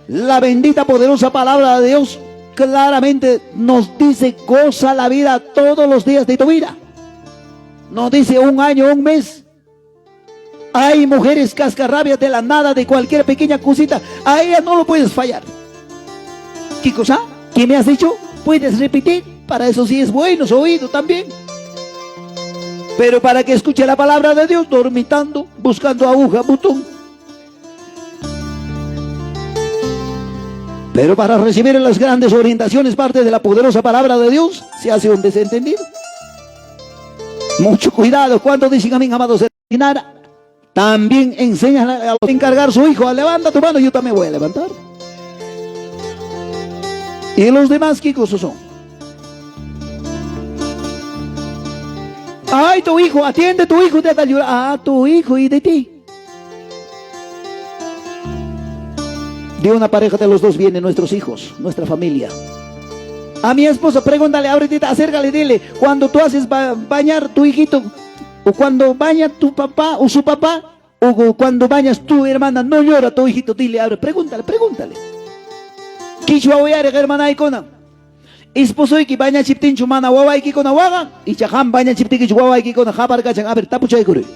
Speaker 3: La bendita poderosa palabra de Dios claramente nos dice, goza la vida todos los días de tu vida. No dice un año, un mes. Hay mujeres cascarrabias de la nada, de cualquier pequeña cosita. A ellas no lo puedes fallar. ¿Qué cosa? ¿Qué me has dicho? ¿Puedes repetir? Para eso sí es bueno su oído también. Pero para que escuche la palabra de Dios, dormitando, buscando aguja, botón. Pero para recibir las grandes orientaciones, parte de la poderosa palabra de Dios, se hace un desentendido. Mucho cuidado cuando dicen amén, amados, también enseñan a encargar su hijo, levanta tu mano, yo también voy a levantar. Y los demás, ¿qué cosas son? Ay, tu hijo, atiende tu hijo, te da llorar. Ah, tu hijo y de ti. De una pareja de los dos vienen nuestros hijos, nuestra familia. A mi esposo, pregúntale ahorita, acércale, dile, cuando tú haces bañar tu hijito, o cuando baña tu papá o su papá, o cuando bañas tu hermana, no llora tu hijito, dile ahora, pregúntale, pregúntale. Kichwa uyariq hermanaykuna. Esposoyki bañachiptinchu mana wawaykikuna waqan, icha qam bañachiptikichu wawaykikuna qaparkachan, a ver, tapuchaykuruy.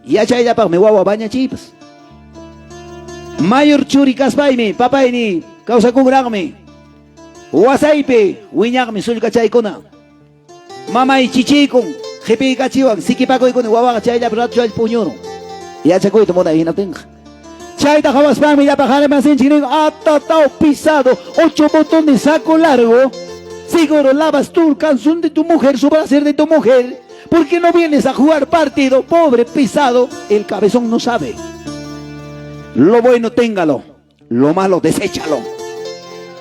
Speaker 3: Yachayllapaqmi wawa bañachiypas. Mayor churi kaspaymi, papayni kawsakunraqmi. Wasaypi wiñaqmi sullkachaykuna. Mamay chichiykun, qhipiykachiwan, sikipakuykuni wawaqa chayllapi rato chaylla puñurun. Yachakuyta munay hinaptinqa. Chayta qhawaspanmi llapa qharimasinchik nin, atatao pisado, 8 botones saco largo. Seguro lavas tú el calzón de tu mujer, su brasier de tu mujer. ¿Por qué no vienes a jugar partido? Pobre pisado, el cabezón no sabe. Lo bueno téngalo, lo malo deséchalo.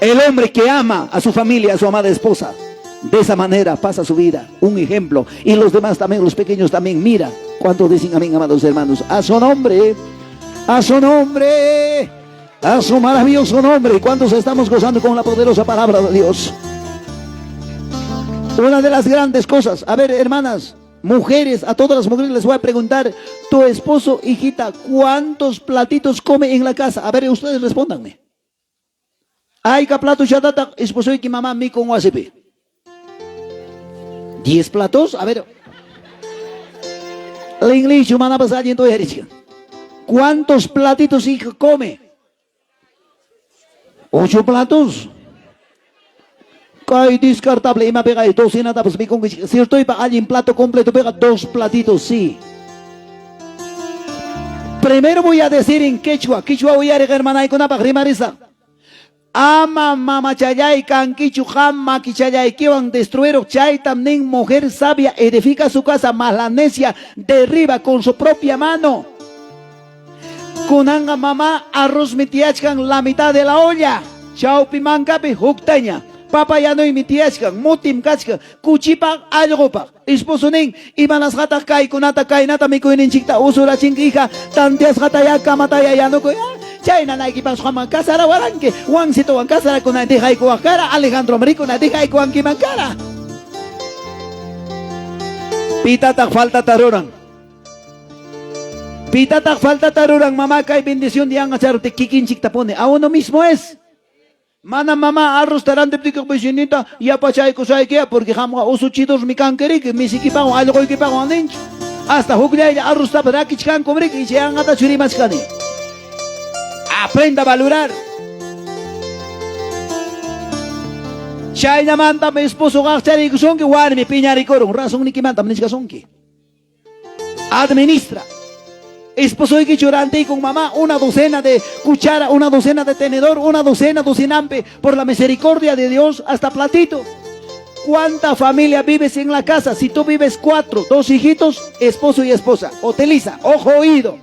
Speaker 3: El hombre que ama a su familia, a su amada esposa, de esa manera pasa su vida. Un ejemplo. Y los demás también, los pequeños también. Mira cuántos dicen amén, amados hermanos. A su nombre, a su nombre, a su maravilloso nombre. ¿Cuántos estamos gozando con la poderosa palabra de Dios? Una de las grandes cosas, a ver, hermanas, mujeres, a todas las mujeres les voy a preguntar, tu esposo, hijita, ¿cuántos platitos come en la casa? A ver, ustedes respóndanme. Ayka plato chatata, esposoyki mamá mikun wasipi. 10 platos, a ver. Linglichu manapas allin tuyarichkan. ¿Cuántos platitos hija come? 8 platos. Kay descartable imapiqa docenatapas mikunkichik. Ciertoypa allin plato completo piqa 2 platitos, sí. Primero voy a decir en quechua, quechua uyariq hermanaykunapaq rimarisa. Ama mamachallay kankichu qam makichallaykiwan destruiruq chaytam nin mujer sabia edifica su casa, mas la necia derriba con su propia mano. Kunanqa mamá arroz mitiyachkan la mitad de la olla, chawpi mankapi huktaña. Papa yanuymi tiyachkan, mutim kachkan, kuchipaq, allqupaq. Esposo nin, imanasqataq kaykunata kaynata mikuyninchikta usurachinki hija, tanteasqataya kamataya yanukuy. Chay nanaykipas qamman kasarawaranki, Juancitowan kasarakunay dejaykuwaq kara, Alejandro rikuna dejaykuwankiman kara. Pitataq faltata ruran. Pitataq faltata ruran, mamá kay bendición dianqa charuti kikinchikta pone. A uno mismo es. Mana mamá arroz tarantiptiki vecinita yapachaykusaykiya porque qamqa usuchidurmi kanki misikipawan allquykipawan ninchu. Hasta hukllaylla arroztapas rakichkanku riki icha yanqatachu rimachkani. Aprenda a valorar. Chayllamantam esposo qaqchariykusunki warmi piñarikurun razonnikimantam nichkasunki. Administra. Esposoyki churantiykun mamá una docena de cuchara, una docena de tenedor, una docena, docenampe, por la misericordia de Dios, hasta platito. ¿Cuánta familia vives en la casa? Si tú vives 4, 2 hijitos, esposo y esposa. Utiliza, ojo oído,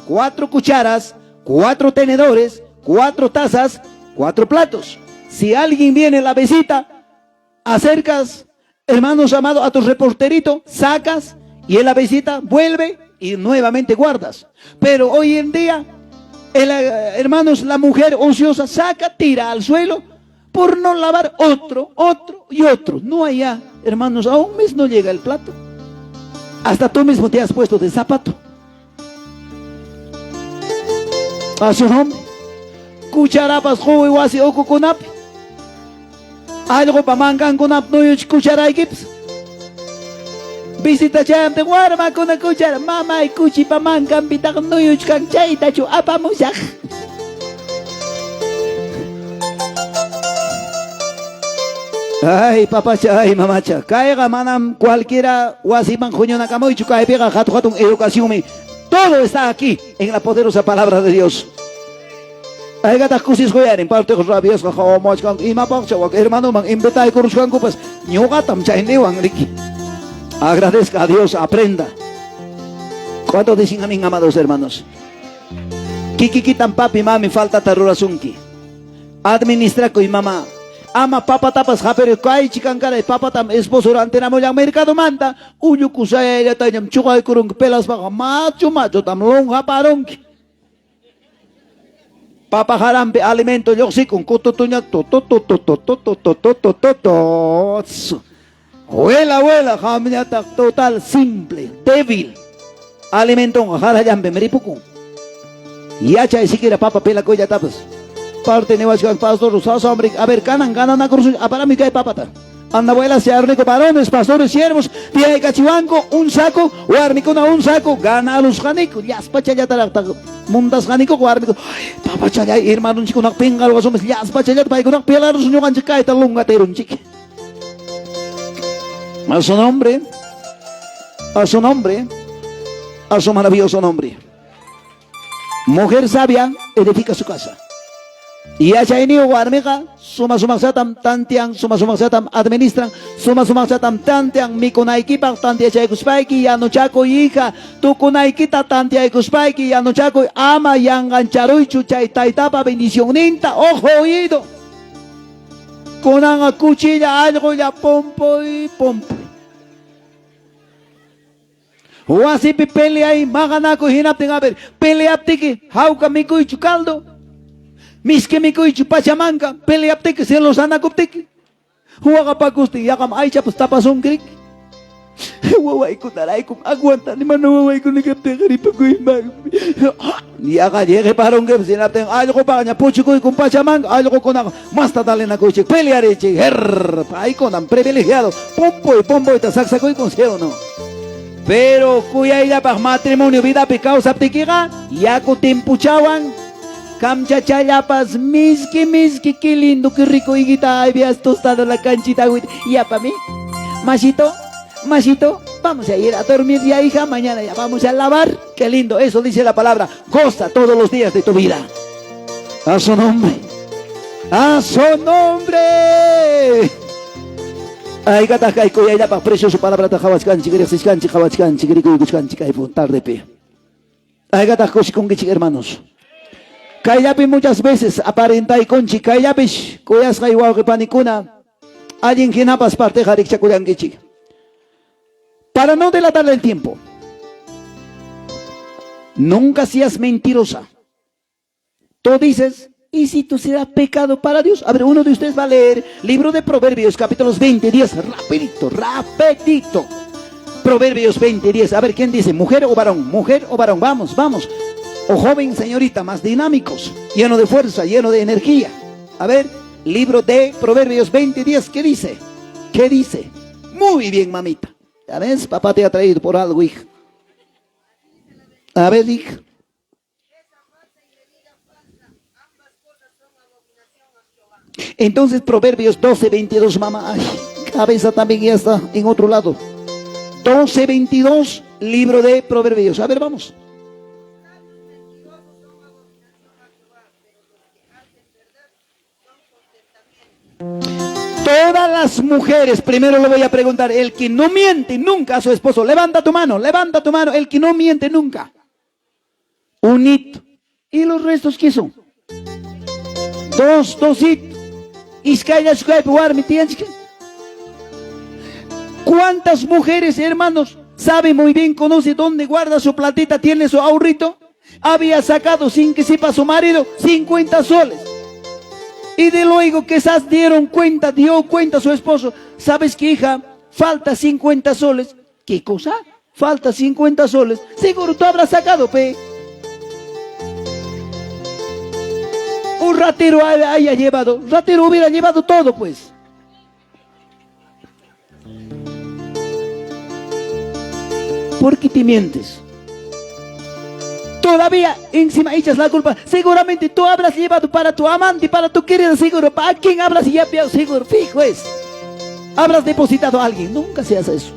Speaker 3: 4 cucharas, 4 tenedores, 4 tazas, 4 platos. Si alguien viene a la visita, acercas, hermanos amados, a tu reporterito, sacas y en la visita vuelve y nuevamente guardas. Pero hoy en día, hermanos, la mujer ociosa saca, tira al suelo por no lavar otro, otro y otro. No hay ya, hermanos, a un mes no llega el plato. Hasta tú mismo te has puesto de zapato. A su nombre. Cucharapas, quwi wasi ukukunapi. Allqupa mankankunap nuyuch cucharaykipas. Visita chayaptin warmakuna cuchara, mamay kuchipa mankanpitaq nuyuchkan chaytachu apamusaq. Ay, papacha, ay, mamacha. Kayqa manam cualquiera wasiman huñunakamuychu, kaypiqa hatun hatun educacionmi. Todo está aquí en la poderosa palabra de Dios. Aygataq kusisquyarin, partiq rabiasqa qhawamuwachkanku, imapaqcha wak hermanoman invitaykuruchkankupas, ñuqatam chayniwan riki. Agradezca a Dios, aprenda. ¿Cuánto dicen amén, amados hermanos? Kikikitan papi, mami, falta tarurasunki. Administrakuy, mamá. Ama papa tapas japeri kay chikankaray papatam esposo rantinamullan mercado manta ullukusayallatañam chuqaykurunki pelaspaqa machu machutam lonjaparunki. Papa harampi alimento lluqsikun kututuña tututututututututututu. Wela wela qamñataq total simple, débil. Alimentonqa harallanpim ripukun. Yachay siquiera papa pelakuyllatapas. Parte niwachkan pastor sasa hombre, a ver kanan gananakursun aparami kay papata. Anda abuela se arnico varones, pastores, siervos, tiyaykachiwanku un saco, warmikuna un saco, ganalusqaniku, llaspachallataraqtaq mundasqaniku warmiku. Papachallay hermanonchikkunaq pinqarwasumis llaspachallata paykunaq pelarus ñuqanchik kayta lungaterunchik. A su nombre, a su nombre, a su maravilloso nombre. Mujer sabia edifica su casa. Yachayniyuq warmiqa suma sumaqllatam tantean, suma sumaqllatam administran, suma sumaqllatam tantean mikunaykipaq tanteachaykuspayki yanuchakuy hija, tukunaykita tanteaykuspayki yanuchakuy, ama yanqancharuychu chay taytapa bendicionninta, ojo oído. Kunanqa kuchilla allqulla pompoy pompoy. Wasipi peleay maqanakuy hinaptin a ver, peleaptiki hawka mikuychu caldo, miski mikuychu pachamanka, peleaptiki celosanakuptiki, waqapakustin yaqam aychapas tapasunkirik. Wawaykunaraykum aguantani mana wawaykuna kaptinqa ripakuymanmi. Yaqa lleqeparunkipas hinaptin allqupaqña puchukuykum pachamanka, allqukunaqa masta talinakuychik, pelearichik, her, paykunam privilegiado, pompoy pompoyta saksakuykun, ¿sí o no? Pero kuyayllapaq matrimonio vidapi kawsaptikiqa yaku timpuchawan kamchachallapas miski miski, qué lindo, qué rico, higuita, habías tostado la canchita, yapami, machito, machito, vamos a ir a dormir ya, hija, mañana ya vamos a lavar, qué lindo, eso dice la palabra, goza todos los días de tu vida. A su nombre, a su nombre. Aykataq kay kuyayllapaq precioso palabrata qhawachkanchik, riqsichkanchik, qhawachkanchik, rikuykuchkanchik kay tardepi. Aykataq kusikunkichik, hermanos. Kayllapi muchas veces aparentaykunchik, kayllapish kuyasqay wawqi panikuna, allin hinapas parteqa rikchakullankichik. Para no delatarle el tiempo, nunca seas mentirosa. Tú dices, ¿y si tú será pecado para Dios? A ver, uno de ustedes va a leer libro de Proverbios, capítulos 20, 10, rapidito, rapidito. Proverbios 20, 10. A ver, ¿quién dice? ¿Mujer o varón? ¿Mujer o varón? Vamos, vamos. O joven, señorita, más dinámicos, lleno de fuerza, lleno de energía. A ver, libro de Proverbios 20, 10, ¿qué dice? ¿Qué dice? Muy bien, mamita. Ya ves, papá te ha traído por algo, hija. A ver, hija. Entonces Proverbios 12, 22, mamá, ay, cabeza también ya está en otro lado. 12, 22, libro de Proverbios. A ver, vamos. Todas las mujeres, primero le voy a preguntar, el que no miente nunca a su esposo, levanta tu mano, levanta tu mano, el que no miente nunca. Un hito. ¿Y los restos qué son? Dos, dosito. ¿Cuántas mujeres, hermanos, sabe muy bien, conoce dónde guarda su platita, tiene su ahorrito? Había sacado sin que sepa su marido 50 soles. Y de luego quizás dieron cuenta, dio cuenta su esposo. ¿Sabes qué, hija? Falta 50 soles. ¿Qué cosa? Falta 50 soles. Seguro tú habrás sacado, pe. Un ratero haya llevado. Ratero hubiera llevado todo, pues. ¿Por qué te mientes? Todavía encima echas la culpa. Seguramente tú habrás llevado para tu amante, para tu querida, seguro. ¿Para quién hablas y ya seguro? Fijo es. Habrás depositado a alguien. Nunca se hace eso.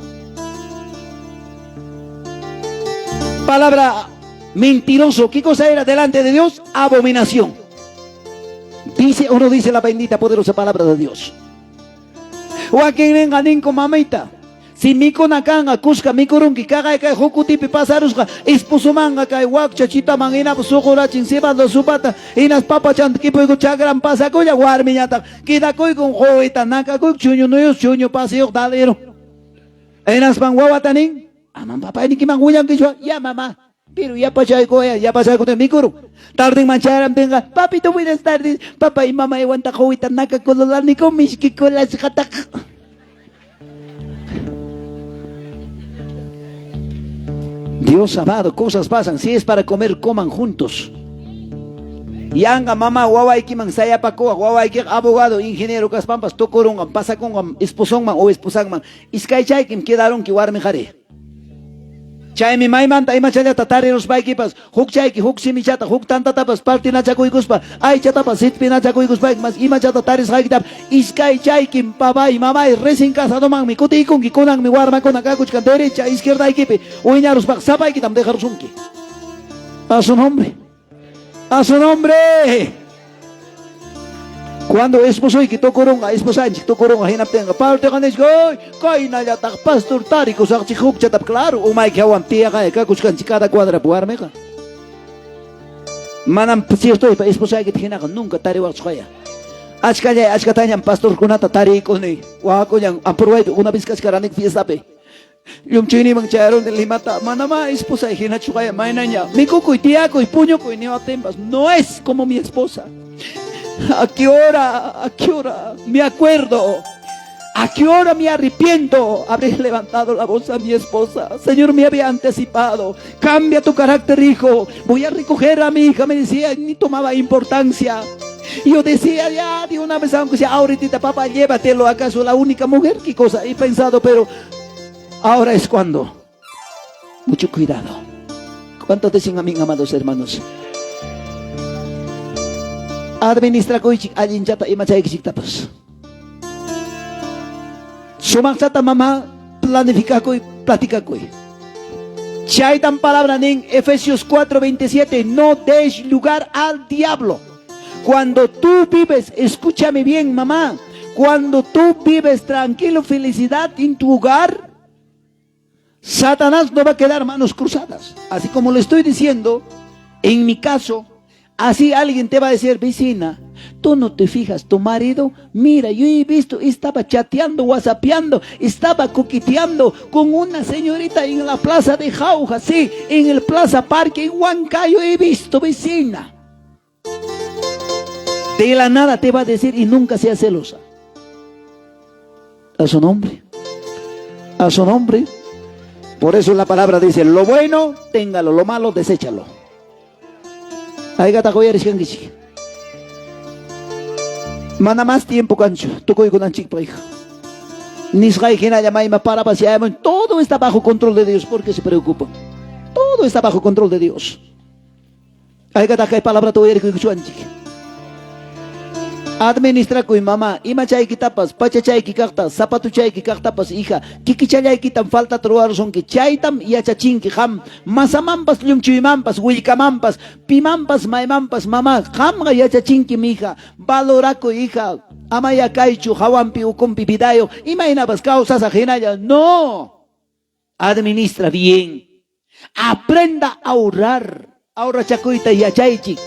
Speaker 3: Palabra mentiroso. ¿Qué cosa era delante de Dios? Abominación. Dice o no dice la bendita poderosa palabra de Dios. Wakinninqa ninku mamita. Si mikuna kanqa kuska mikurunki kaqay kay hukutipi pasarusqa esposomanqa kay wakcha chitaman hinapas suqurachin cebada supata hinas papachanta kipuyku chakran pasakulla warmiñataq quedakuykun quwita nakakuyku chuñunuyus chuñu pasiyuq dalero. Hinaspan wawata nin, aman papaynikiman willankichu, ya mamá. Pero yapachaykuya, yapachaykuta mikurun. Tardenman chayaramtinqa, papito buenas tardes, papay mamaywan quwita nakakululaniku mishkikulasqataq. Dios amado, cosas pasan. Si es para comer, coman juntos. Yanqa mama wawaykiman sayapakuwaq, wawaykiqa abogado, ingeniero kaspampas tukurunqam, pasakunqam esposonman o esposanman. Iskaychaykim quedarunki warmi qhari. Chaymi maymanta imachallata tariruspaykipas, hukchayki huk simichata, huk tantatapas partinachakuykuspa, aychatapas sitpinachakuykuspayki mas imachata tarisqaykitapas iskaychaykim papay, mamay, recién casadomanmi kutiykunki, kunanmi warmakuna kakuchkan derecha, izquierdaykipi wiñaruspaqa sapaykitam dejarusunki. A su nombre. A su nombre. Cuando esposoyki tukurunqa, esposanchik tukurunqa hinaptinqa, partiqa nisqa, "Ay, kaynallataq pastor tarikusaqchik hukchatap, claro, umayki hawan tiyaqaya kakuchkanchik cada cuadrapi warmiqa. Manam ciertoypa esposaykita hinaqa nunca tariwaqchuqaya. Achkallay achkatañam pastorkunata tariykuni. Waqakullan ampurwaypi una vez kachkarani fiestapi. Llumchuyniman chayaruni Limata, manamá esposay hinachuqaya maynaña mikukuy, tiyakuy, puñukuy niwaptinpas, no es como mi esposa. ¿A qué hora? ¿A qué hora? Me acuerdo. ¿A qué hora me arrepiento? Habré levantado la voz a mi esposa. Señor, me había anticipado. Cambia tu carácter, hijo. Voy a recoger a mi hija. Me decía, ni tomaba importancia. Y yo decía, ya, de una vez, aunque sea ahorita, papá, llévatelo. ¿Acaso la única mujer? ¿Qué cosa? He pensado, pero ahora es cuando. Mucho cuidado. ¿Cuántos dicen amén, amados hermanos? Administrakuychik allinchata imachaykichiktapas. Sumaqchata mama planificakuy, platicakuy. Chaytan palabra nin Efesios 4:27, no des lugar al diablo. Cuando tú vives, escúchame bien, mamá, cuando tú vives tranquilo, felicidad en tu hogar, Satanás no va a quedar manos cruzadas. Así como lo estoy diciendo, en mi caso, así alguien te va a decir, vecina, tú no te fijas, tu marido, mira, yo he visto, estaba chateando, whatsappeando, estaba coqueteando con una señorita en la plaza de Jauja, sí, en el Plaza Parque, en Huancayo he visto, vecina. De la nada te va a decir y nunca sea celosa. A su nombre. A su nombre. Por eso la palabra dice, lo bueno, téngalo, lo malo, deséchalo. Haykataq Mana más tiempo kanchu, tukuykunanchikpaq hija. Nisqay hinalla mayma parapas yayamun, todo está bajo control de Dios, ¿por qué se preocupa? Todo está bajo control de Dios. Haykataq kay palabrata uyarikuykuchuanchik. Administrakuy mama, imachaykitapas, pachachayki kaqta, zapatuchayki kaqtapas, hija, kikichallaykitam falta ruwarusunki, chaytam yachachinki qam, masamanpas, llumchuymanpas, willkamanpas, pimanpas, maymanpas, mama, qamqa yachachinki mija, valorakuy hija, amaya kaychu, hawanpi, ukunpi, vidayo, imaynapas kawsasaq hinalla, no, administra bien, aprenda a ahorrar, ahorrachakuyta yachaychik.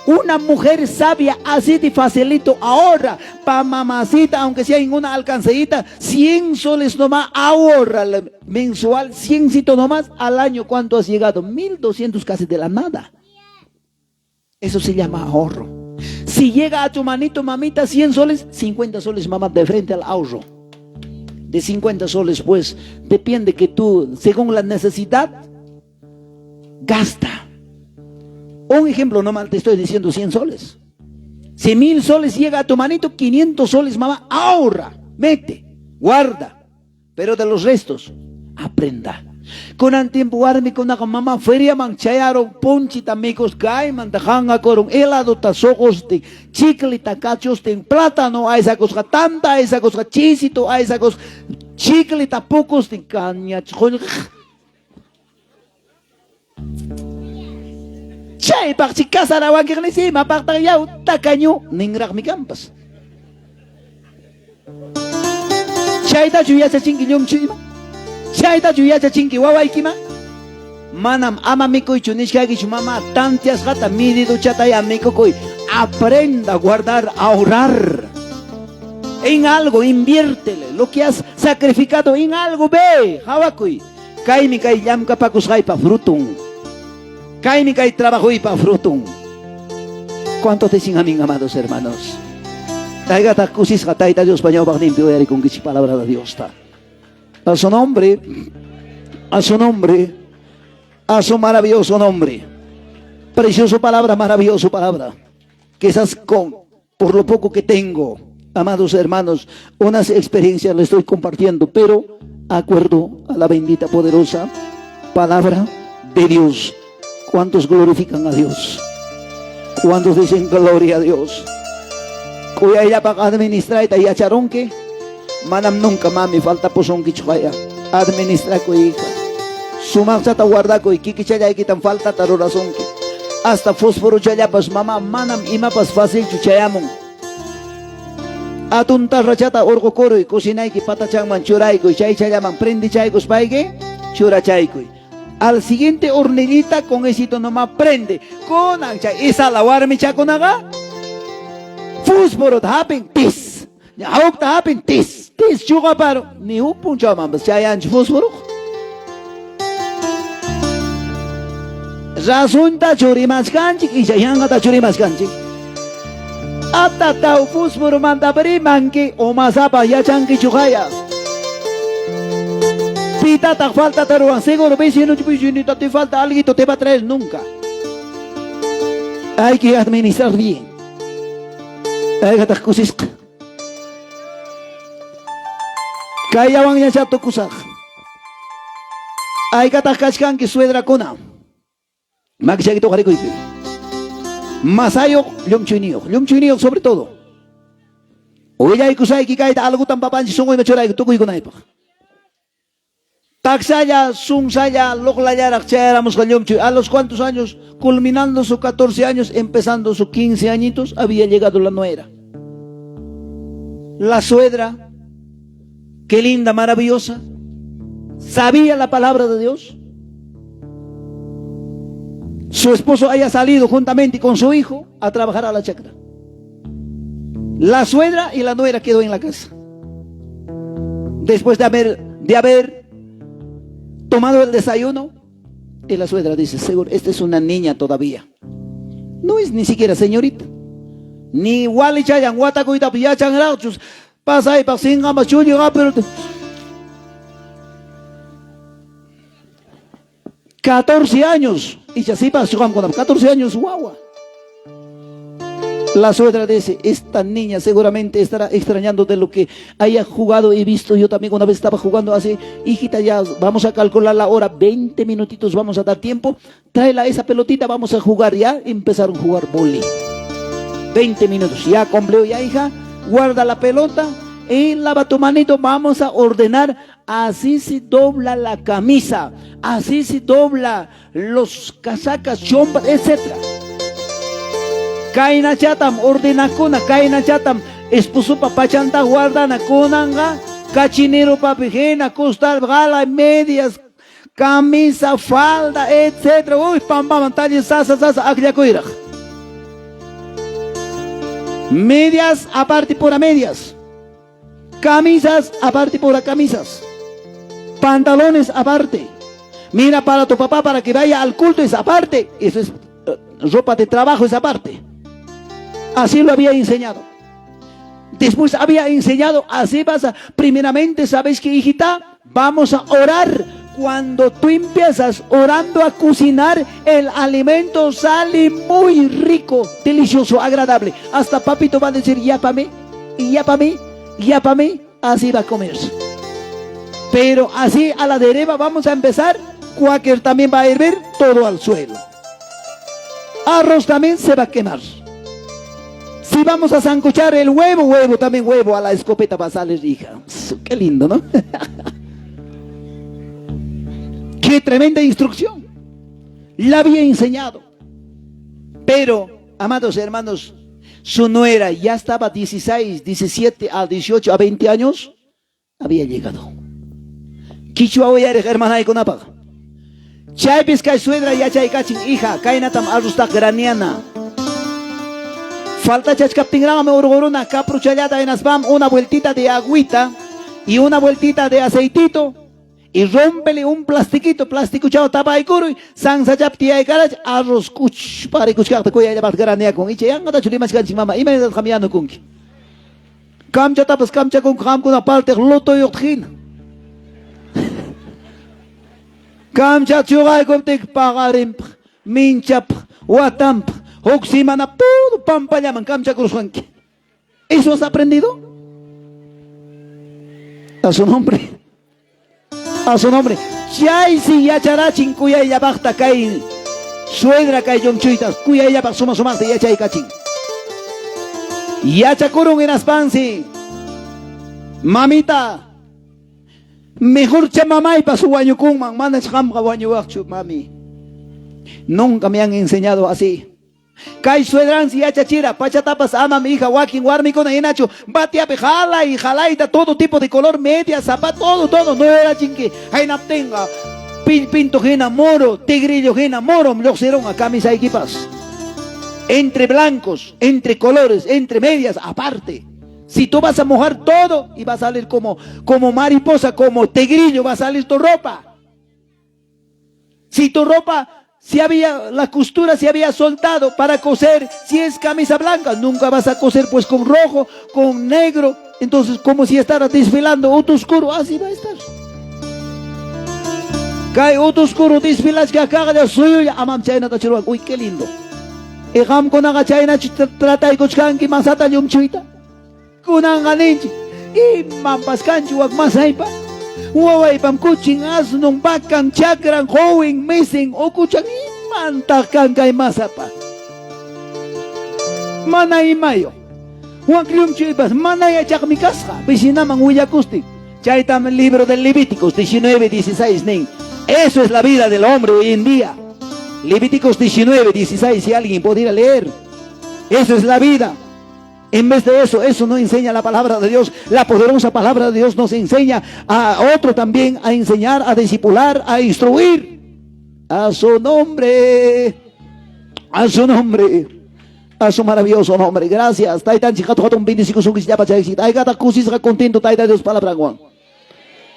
Speaker 3: Una mujer sabia, así de facilito, ahorra. Pa mamacita, aunque sea en una alcancita, 100 soles nomás, ahorra mensual, 100 nomás al año. ¿Cuánto has llegado? 1200 casi de la nada. Eso se llama ahorro. Si llega a tu manito, mamita, 100 soles, 50 soles, mamá, de frente al ahorro. De 50 soles, pues, depende que tú, según la necesidad, gasta. Un ejemplo, nomás te estoy diciendo 100 soles. Si 1000 soles llega a tu manito, 500 soles, mamá, ahorra, mete, guarda. Pero de los restos, aprenda. Kunan tiempo warmikunaqa mama feriaman chayarun ponchita mikusqaymanta hanqakurun heladota suqustin chicleta kachustin plátano aysakusqa tanta aysakusqa chisito aysakusqa chicleta pukustin kañach qullqi chaypaqchi kasarawankiq nisi imapaqtaq yaw takañu ninraqmi kanpas. Chaytachu yachachinki llumchuyman? Chaytachu yachachinki wawaykiman? Manam ama mikuychu nishkaykichu mama tantiasqata mididuchataya mikukuy. Aprenda a guardar, a ahorrar. En algo inviértele lo que has sacrificado en algo ve, hawakuy. Kaymi kay llamkapakusqaypa frutun. Kaymi kay trabajoypa frutun. ¿Cuántos dicen amén, amados hermanos? Taygataq kusisqa Tayta Diospa ñawpaqninpi uyarikunkichik palabra de Diosta. A su nombre, a su nombre, a su maravilloso nombre. Precioso palabra, maravilloso palabra. Quizás con, por lo poco que tengo, amados hermanos, unas experiencias le estoy compartiendo, pero acuerdo a la bendita poderosa palabra de Dios. ¿Cuántos glorifican a Dios? ¿Cuántos dicen gloria a Dios? Kuyayllapaq administrayta yacharunki, manam nunca mami faltapusunkichu qaya. Administrakuy hija. Sumaqchata guardakuy, kikichallaykitam faltata rurasunki. Hasta fosforochallapas mamá manam imapas facilchu chayamun. Atun tarrachata urqukuruy, cocinayki patachanman churaykuy, chaychallaman prendichaykuspayki churachaykuy. Al siguiente hornillita con éxito nomás prende. Kunan chay isala warmichakunaqa fósforo hapin tis. Hukta hapin tis. Tis chuqaparo. Ni huk punchawmanpas chayanchu fósforo. Rasunta churimachkanchik icha yanqata churimachkanchik. Atataw fósforo manki umasapa yachankichu qaya. Pitataq falta ruwan seguro vecino vecinito te falta alguito te va a traer nunca. Hay que administrar bien. Aygataq kusisqa. Kayllawan ñacha tukusaq. Aykataq kachkanki suedrakuna. Makichayki tuqarikuypi. Masayuq llumchuyniyuq, llumchuyniyuq sobre todo. Willaykusayki kayta algutan papanchik sunquyman churayku tukuykunaypaq. Taksalla, sunsalla, loqlallaraq chayaramusqa llumchuy. A los cuantos años, culminando sus 14 años, empezando sus 15 añitos, había llegado la nuera. La suegra, qué linda, maravillosa, sabía la palabra de Dios. Su esposo haya salido juntamente con su hijo a trabajar a la chacra. La suegra y la nuera quedó en la casa. Después de haber tomado el desayuno, y la suegra dice, seguro, esta es una niña todavía. No es ni siquiera señorita. Ni walichayan watakuytapas yachanraqchus pasaypaq sinqamas chulliqa pero 14 años icha sipas qamkunapa 14 años wawa. La suegra dice, esta niña seguramente estará extrañando de lo que haya jugado y visto. Yo también una vez estaba jugando así, hijita, ya vamos a calcular la hora, 20 minutitos vamos a dar tiempo. Tráela esa pelotita, vamos a jugar ya. Empezaron a jugar vóley. 20 minutos, ya cumplió ya, hija. Guarda la pelota y lava tu manito. Vamos a ordenar. Así se dobla la camisa, así se dobla los casacas, chompas, etc. Kaynachatam ordenakuna, kaynachatam esposopa pachanta guardana kunanqa cachinero papi hina costal gala medias camisa falda etc. Uy pampaman talli sasa sasa akllakuyraq. Medias aparte pura medias. Camisas aparte pura camisas. Pantalones aparte. Mira para tu papá para que vaya al culto es aparte. Eso es ropa de trabajo es aparte. Así lo había enseñado. Después había enseñado, así vas a, primeramente, ¿sabes qué, hijita? Vamos a orar. Cuando tú empiezas orando a cocinar, el alimento sale muy rico, delicioso, agradable. Hasta papito va a decir, ya pa' mí, y ya pa' mí, ya pa' mí. Así va a comerse. Pero así a la deriva vamos a empezar. Cuáquer también va a hervir todo al suelo. Arroz también se va a quemar. Si vamos a sancochar el huevo, huevo también huevo a la escopeta va a salir, hija. Qué lindo, ¿no? Qué tremenda instrucción. La había enseñado. Pero, amados hermanos, su nuera ya estaba 16, 17, a 18, a 20 años, había llegado. Kichwa uyariq hermanaykunapaq. Chaypis kay suegra yachaykachin hija, kaynatam arroztaqa graniana. Falta chachkaptinraqmi urquruna kapruchallata hinaspam una vueltita de agüita y una vueltita de aceitito. Y rómpele un plastiquito, plastikuchaw tapaykuruy, sansachap tiyaykarach, arroz kuchparikuchkaqta kuyayllapaqta graneyakun. Icha yanqatachu rimachkanchik mama, imaynataq qam yanukunki? Kamchatapas kamchakunku qamkuna partiq lotuyuqta hina. Kamcha chuqaykuptiki paqarinpaq, minchapaq, watanpaq, huk semanapaq todo pampallaman kamchakurusqanki. ¿Eso has aprendido? A su nombre. A su nombre. Chaysi yacharachin kuyayllapaqta kay suegra kay llumchuyta kuyayllapaq suma sumaqta yachaykachin. Yachakurun hinaspansi mamita mejorcha mamaypas wañukunman manach qamqa wañuwaqchu mami. Nunca me han enseñado así. Kay suedransi yachachira, pachatapas amam hija wakin warmikuna hinachu, batiapi jalay, jalayta, todo tipo de color, media, zapato, todo, todo, no era chinki. Haynaptinqa, pillpinto hina moro, tigrillo hina morom lluqsirunqa camisaykipas. Entre blancos, entre colores, entre medias, aparte. Si tú vas a mojar todo y va a salir como, como mariposa, como tigrillo, va a salir tu ropa. Si tu ropa, si había, la costura se había soltado para coser, si es camisa blanca, nunca vas a coser pues con rojo, con negro. Entonces, como si estara desfilando otro oscuro, así va a estar. Kay otro oscuro desfilachkaqlla suyulla amam chaynata churwan. Uy, qué lindo. Y qamkunaqa chaynachu trataykuchkanki masata llumchuyta. Kunanqa ninchik, Imampas kanchu wak masaypa? Wawaypam kuchin, asnun, vacan, chakran, quwin, misin, ukuchan, imantaq kan kay masapa? Mana imayo. Wak llumchuypas mana yachaqmi kasqa, vecinaman willakustin. Chaytam libro de Levíticos 19, 16 nin. Eso es la vida del hombre hoy en día. Levíticos 19, 16, si alguien pudiera leer. Eso es la vida. En vez de eso, eso no enseña la palabra de Dios. La poderosa palabra de Dios nos enseña a otro también a enseñar, a discipular, a instruir. A su nombre. A su nombre. A su maravilloso nombre. Gracias. Taytanchik hatun hatun bendecikusunkichik llapa chaychik. Aykataq kusisqa contento Tayta Dios palabranwan.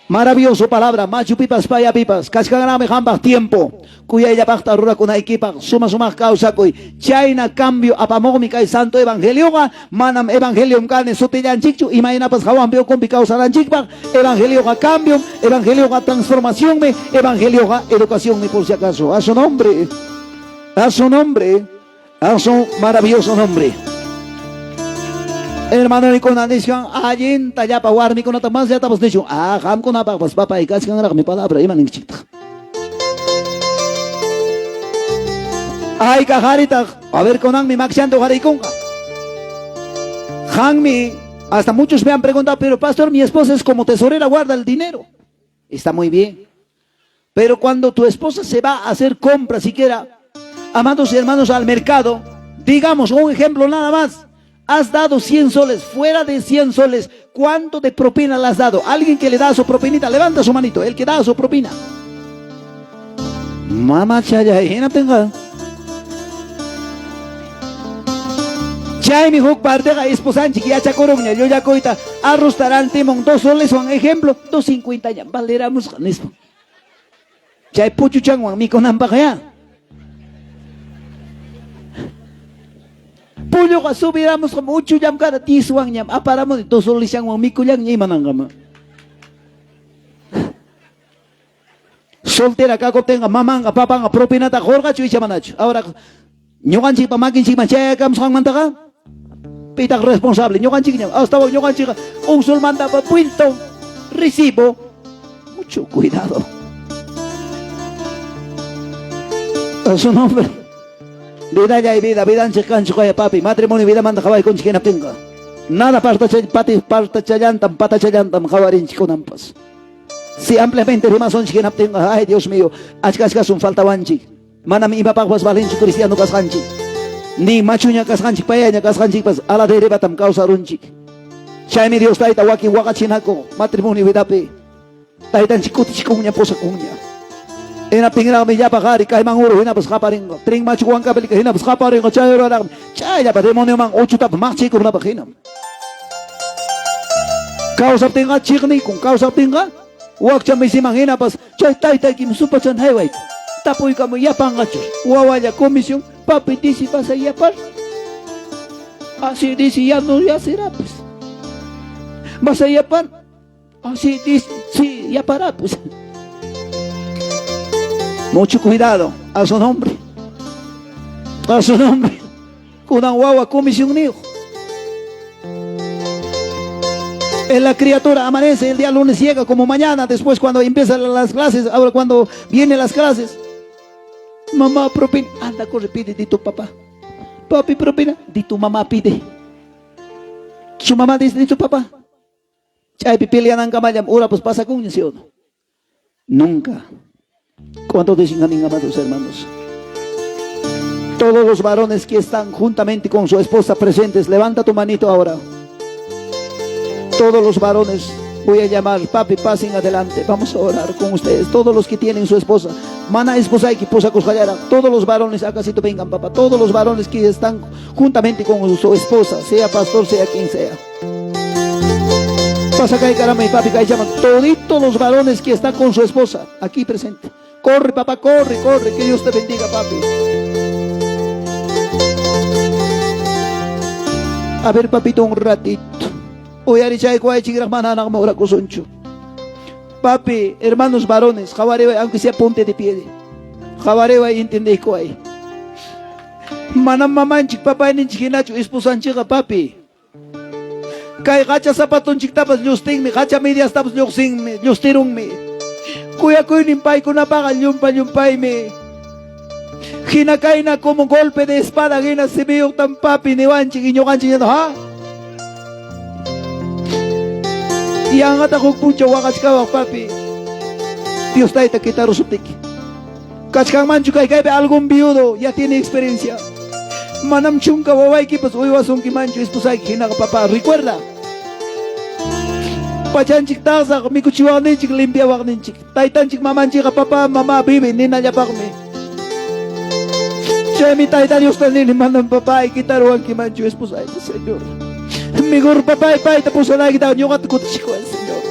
Speaker 3: Maravilloso palabra, machu pipas, paya pipas, kachkanraqmi qampaq tiempo, kuyayllapaqta rurakunaykipaq, suma sumaq kawsakuy, chayna cambio apamuqmi kay santo evangelioqa, manam evangeliom kani sutillanchikchu, imaynapas hawanpi ukunpi kawsananchikpaq, evangelioqa cambiom, evangelioqa transformacionmi, evangelioqa educacionmi por si acaso. A su nombre, a su nombre. A su maravilloso nombre. Hermanoykuna nishkan allinta llapa warmikunata mas llatapas nishun. Ah, qamkunapaqpas papay kachkanraqmi palabra ima ninkichiktaq. Ayka qaritaq, a ver kunanmi makchanta uqariykunqa. Qanmi, hasta muchos me han preguntado, pero pastor, mi esposa es como tesorera, guarda el dinero. Está muy bien. Pero cuando tu esposa se va a hacer compras siquiera, amados hermanos, al mercado, digamos un ejemplo nada más, has dado 100 soles, fuera de 100 soles, ¿cuánto de propina le has dado? Alguien que le da su propinita, levanta su manito, el que da su propina. Mama chaya, hinaptinqa. Chaymi huk parteqa esposanchik yachakurunña llullakuyta, arrosta rantimun 2 soleswan, ejemplo, 2.50 ña valeramusqa nispa. Chay puchuchanwan mikunanpaq ya. Pulluqa subiramusqa uchullam kara 10wanñam aparamuni 2 soleshanwan mikullanña imananqama. Soltera kakuptinqa mamanqa papanqa propinata qurqachu icha manachu. Ahora ñuqanchikpa makinchikman chayakamusqanmantaqa pitaq responsable ñuqanchikñam. Astawan ñuqanchikqa un solmanta vuelto recibo. Mucho cuidado. A su nombre. Vidallay vida, vidanchik kanchu kaya papi, matrimonio vidamanta qawaykunchik hinaptinqa. Nada partachallantam, patachallantam qawarinchik kunanpas. Si ampliamente rimasunchik hinaptinqa, ay Dios mío, achka achkasun faltawanchik. Manam imapaqpas valinchu cristiano kasqanchik. Ni machuña kasqanchik, payaña kasqanchikpas, a la derivatam kawsarunchik. Chaymi Dios tayta wakin waqachinaku matrimonio vidapi. Taytanchik kutichikunña, pusakunña. Hinaptinraqmi llapa qari kayman uru hinapas qaparinqa. Tren machu Huancavelica hinapas qaparinqa. Chayraraqmi chayllapa demonioman uchutapas maqchikunapaq hinam. Kawsaptinqa chiqnikun, kawsaptinqa Wakcha misiman hinapas chay taytaykim supachan haywayki. Tapuykamuy yapanqachus. Wawalla comisión papi dice vas a yapar. Así dice ya no ya será pues. Vas a yapar. Así dice, sí, yapará pues. Mucho cuidado a su nombre. A su nombre. Kunan wawa comisionniyuq. En la criatura amanece, el día lunes llega como mañana, después cuando empiezan las clases, ahora cuando vienen las clases. Mamá propina, anda, corre, pide, di tu papá. Papi propina, di tu mamá pide. Su mamá dice, di tu papá. Chaypi peleanankamallam ura pues pasakunña, ¿sí o no? Nunca. ¿Cuántos dicen amén, amados hermanos? Todos los varones que están juntamente con su esposa presentes, levanta tu manito ahora. Todos los varones, voy a llamar, papi, pasen adelante. Vamos a orar con ustedes. Todos los que tienen su esposa. Mana esposa y Todos los varones, acá si vengan, papá. Todos los varones que están juntamente con su esposa, sea pastor, sea quien sea. Pasa acá y caramba, y papi, que llaman. Toditos los varones que están con su esposa, aquí presente. Corre, papá, corre, corre, que Dios te bendiga, papi. A ver, papito, un ratito. Papi, hermanos varones, aunque sea ponte de pie. Qawariway entiendeykuway. Manam mamanchik papayninchik hinachu esposanchikqa papi. Kay qacha zapatonchiktapas llustinmi, qacha mediastapas lluqsinmi, llustirunmi. Kuyakuynin paykunapaqa llumpa llumpaymi. Hina kayna como golpe de espada hina simiyuqtam papi niwanchik y ñuqanchik ha? Yanqata huk punchaw waqachkawaq papi. Dios tayta quitarusuptiki. Kachkanmanchu kay kaypi algún viudo ya tiene experiencia. Manam chunka wawaykipas uywasunkimanchu esposayki hinaqa papá. Recuerda. Pachanchik taqsaq mikuchiwaqninchik limpiawaqninchik. Taytanchik mamanchikqa papá, mamá vive ninallapaqmi. Chaymi tayta Diosta nini manam papá quitarwankimanchu esposayki, Señor. Mejor papá payta pusanaykita ñuqata kutichikuwan, Señor.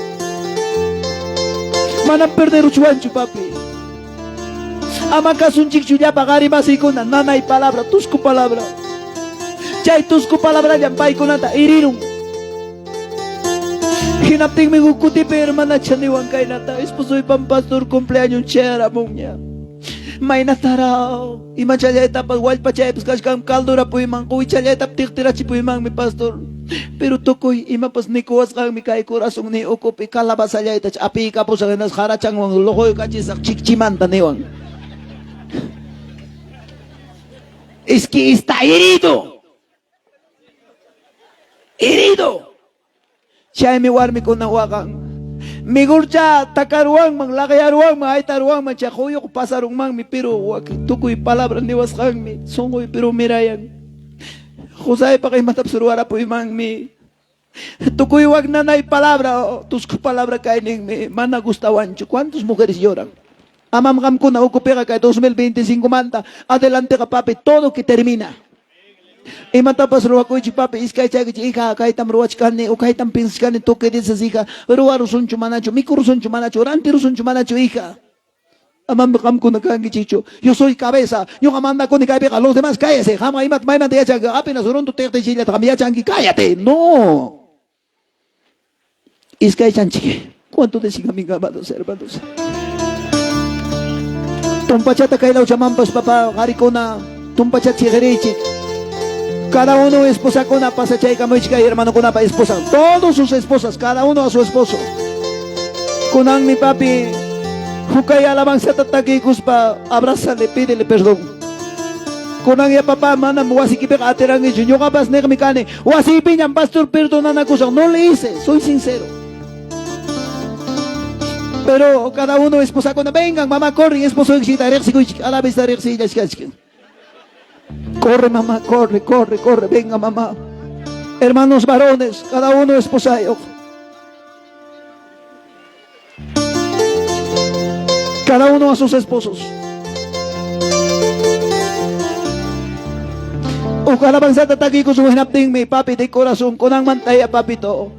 Speaker 3: Manam perderuchwanchu papi. Ama kasunchikchu llapa qari masiykuna nanay palabra, tusku palabra. Chay tusku palabrallam paykunata irirun. Hinaptinmi huk kutipi hermanacha niwan kaynata, esposoypam pastor cumpleaños chayaramunña. Maynataraw, imachallaytapas wallpachaypas kachkan caldurapuyman, quwichallaytapas tiqtirachipuymanmi pastor. Pero tukuy imapas nikuwasqanmi kay corazón ukupi calabazallayta apiykapusaq hinaspa qarachanwan luquykachisaq chikchimanta niwan. Es que está herido. Herido. Chaymi warmikuna waqan. Migurcha takaruwanman, laqyaruwanman, aytaruwanman, chay quyuq pasarunmanmi, pero tukuy palabra niwasqanmi, sunquy pero mirayan. Qusaypaq imatapas ruwarapuymanmi. Tukuy wak nanay palabra, tusku palabra kayninmi, mana gustawanchu. ¿Cuántas mujeres lloran? Amam qamkuna ukupiqa kay 2025 manta, adelanteqa papi, todo que termina. Imatapas ruwakuychik papi, iskaychaykichik, hija, kaytam ruwachkani, o kaytam pensachkani, tú qué dices, hija, ruwarusunchu manachu, mikurusunchu manachu, rantirusunchu manachu, hija. Amam qamkuna kankichikchu. Yo soy cabeza, ñuqa mandakuni kaypiqa, los demás cállese, qamqa imata maymanta yachanki, apenas runtu tiqtichillata qam yachanki, cállate. No. Iskaychanchik. ¿Cuánto dicen amén, amados hermanos? Tumpachata kaylawchamanpas papá, qarikuna, tumpachata chiqirichik. Cada uno esposakuna pasachaykamuchka hermanokunapa esposa. Todos sus esposas, cada uno a su esposo. Kunanmi papi, hukay alabanzata takiykuspa, abrázale, pídele perdón. Kunan ya papá, manam wasikipiqa atirankichu, ñuqapas niqmi kani, wasiypiñam pastor perdonanakusaq, no le hice, soy sincero. Pero cada uno esposakuna, vengan mamá, corre, esposo riqsikuychik, a la vez riqsillachkachik. Corre mamá, corre, corre, corre, venga mamá. Hermanos varones, cada uno esposayuq. Cada uno a sus esposos. Huk alabanzata takiykusun hinaptinmi papi de corazón kunanmantaya papito.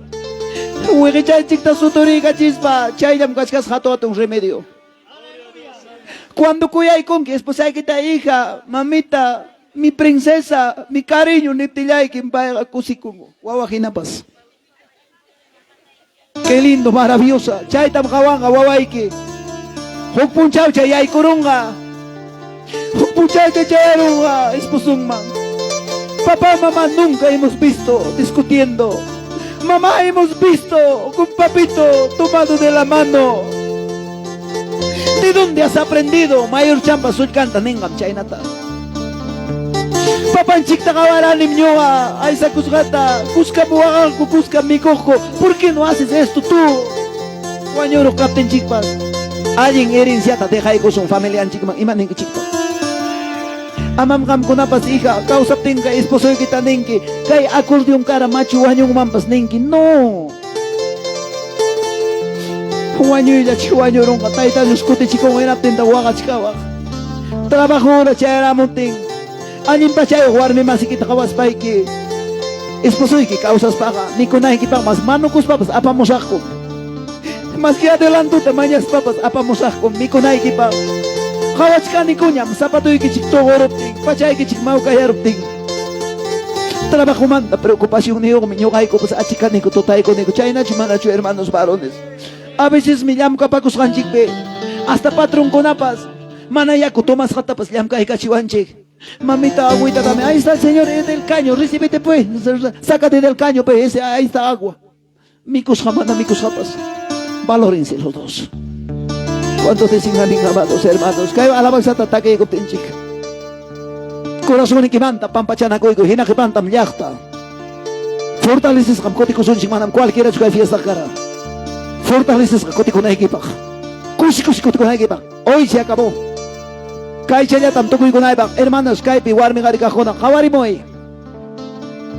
Speaker 3: Wiqichanchikta suturiykachispa chayllam kachkasqa hatu hatun remedio. Cuando kuyaykunki esposaykita hija, mamita, mi princesa, mi cariño niptillaykim payqa kusikun wawa hinapas. Qué lindo, maravillosa. Chaytam qawanqa wawayki. Huk punchawcha yaykurunqa. Huk punchawcha chayarunqa esposunman. Papá, mamá nunca hemos visto discutiendo. Mamá hemos visto con papito tomado de la mano. ¿De dónde has aprendido? Mayor champa sullkanta ninqam chaynata. Papanchikta qawaranim ñuqa aysakusqata, kuskam waqanku, kuskam mikuqku. ¿Por qué no haces esto tú? Wañuruq kaptinchikpas allin herenciata dejaykusun familianchikman ima ninkichikta. Amam qamkunapas hija kawsaptinqa esposoykita ninki kay acordeón kara machu wañunmanpas ninki. No. Wañuyllachi wañurunqa Tayta Dios kutichikun hinaptinta waqachkawaq. Trabajo hora chayaramuptin allin pachayuq warmi masikita qawaspayki esposoyki kawsaspaqa mikunaykipaq mas manukuspapas apamusaqku. Maski adelantuta mañaspapas apamusaqku mikunaykipaq. Qawachkanikuñam zapatuykichik tuquruptin, pachaykichik mawkayaruptin. Trabajomanta preocupacionniyuqmi ñuqaykupas achikaniku tutayku chaynachu manachu hermanos varones. A veces mi llamkapakusqanchikpi hasta patronkunapas mana yaku tomasqatapas llamkaykachiwanchik. Mamita, agüita dame. Ahí está el señor en el caño. Recíbete pues. Sácate del caño, pues. Ese, ahí está agua. Mikusqa mana mikusqapas. Valórense los dos. ¿Cuántos dicen amén, amados hermanos? Kay alabanzata takiykuptinchik. Corazonnikimanta pampachanakuyku hina qipantam llaqta. Fortalecesqam kutikusunchik manam cualquierachu kay fiesta kara. Fortalecesqa kutikunaykipaq. Kusi kusi kutikunaykipaq. Hoy se acabó. Kaychallatam tukuykunaypaq. Hermanos, kaypi warmi qhari kaqkuna qhawarimuy.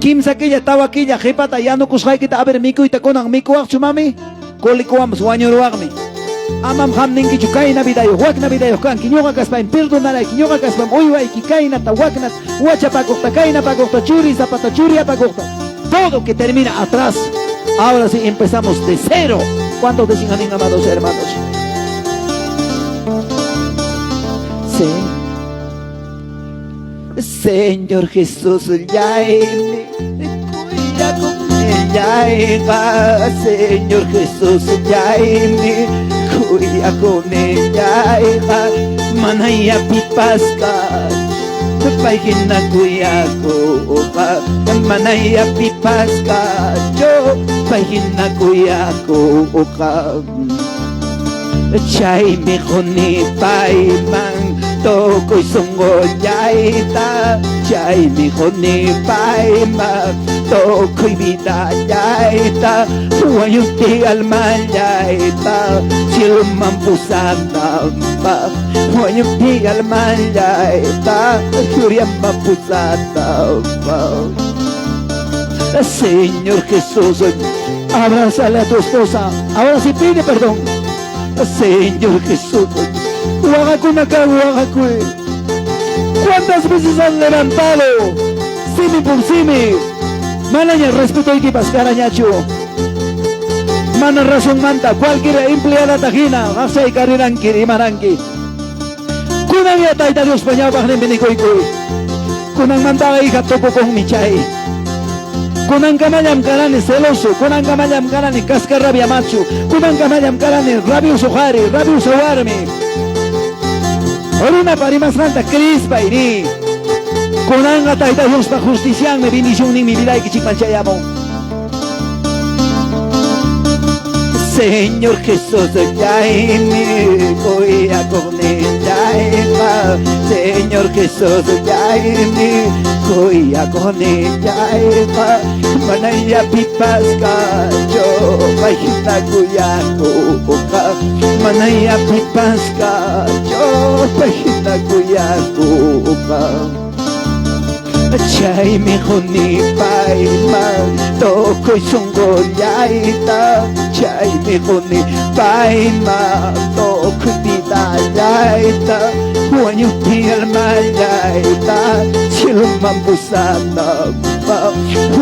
Speaker 3: Kimsa killa, tawa killa, qhipata yanukusqaykita a ver mikuyta kunan mikuwaqchu mami? Kolikuwanpas wañuruwaqmi. Amam qam ninkichu kayna vidayuq, wakna vidayuq kanki, ñuqa kaspaymi perdonarayki, ñuqa kaspam uywayki kaynata, waknata, wachapakuqta, kaynapakuqta, churi zapata, churi apakuqta. Todo que termina atrás. Ahora sí empezamos de cero. ¿Cuántos dicen amén, amados hermanos? Sí. Señor Jesús, llaymi kuyakuqnillayqa. Señor Jesús, llaymi kuyakuqnillayqa. Manaya pipasqa pay hina kuyakuqqa. Manaya pipasqa pay hina kuyakuqqa. Chaymi quni payman tukuy sunqullayta. Chaymi quni payman tukuy vidallayta. Wañuptiy almallayta cieloman pusananpaq. Wañuptiy almallayta gloriaman pusananpaq. Señor Jesús, abrázale a tu esposa. Ahora sí pide perdón. Señor Jesús, waqakunaka waqakuy. ¿Cuántas veces has levantado simi por simi? Manaña respetoykipas karañachu. Mana razón manta cualquier empleada hina qaqchayka riranki rimaranki. Kunan Tayta Diospa ñawpaqninpi nikuykuy. Kunanmantaqa hija tukukunmi chay. Kunankamallam karani celoso, kunankamallam karani cascarrabia machu, kunankamallam karani rabioso qhari, rabioso warmi. Runapa rimasqanta krispay ni. Kunanqa Tayta Diospa justicianmi bendicionninmi vidaykichikman chayamun. Señor Jesús, llaymi kuyakuqnillayqa. Señor Jesús, llaymi kuyakuqnillayqa. Manaya pipasqachu pay hina kuyakuqqa. Manaya pipasqachu pay hina kuyakuqqa. Chaymi quni payman tukuy sunqullayta. Chaymi Mikuni payman tukuy vidallayta wañuptin almallayta cieloman pusananpaq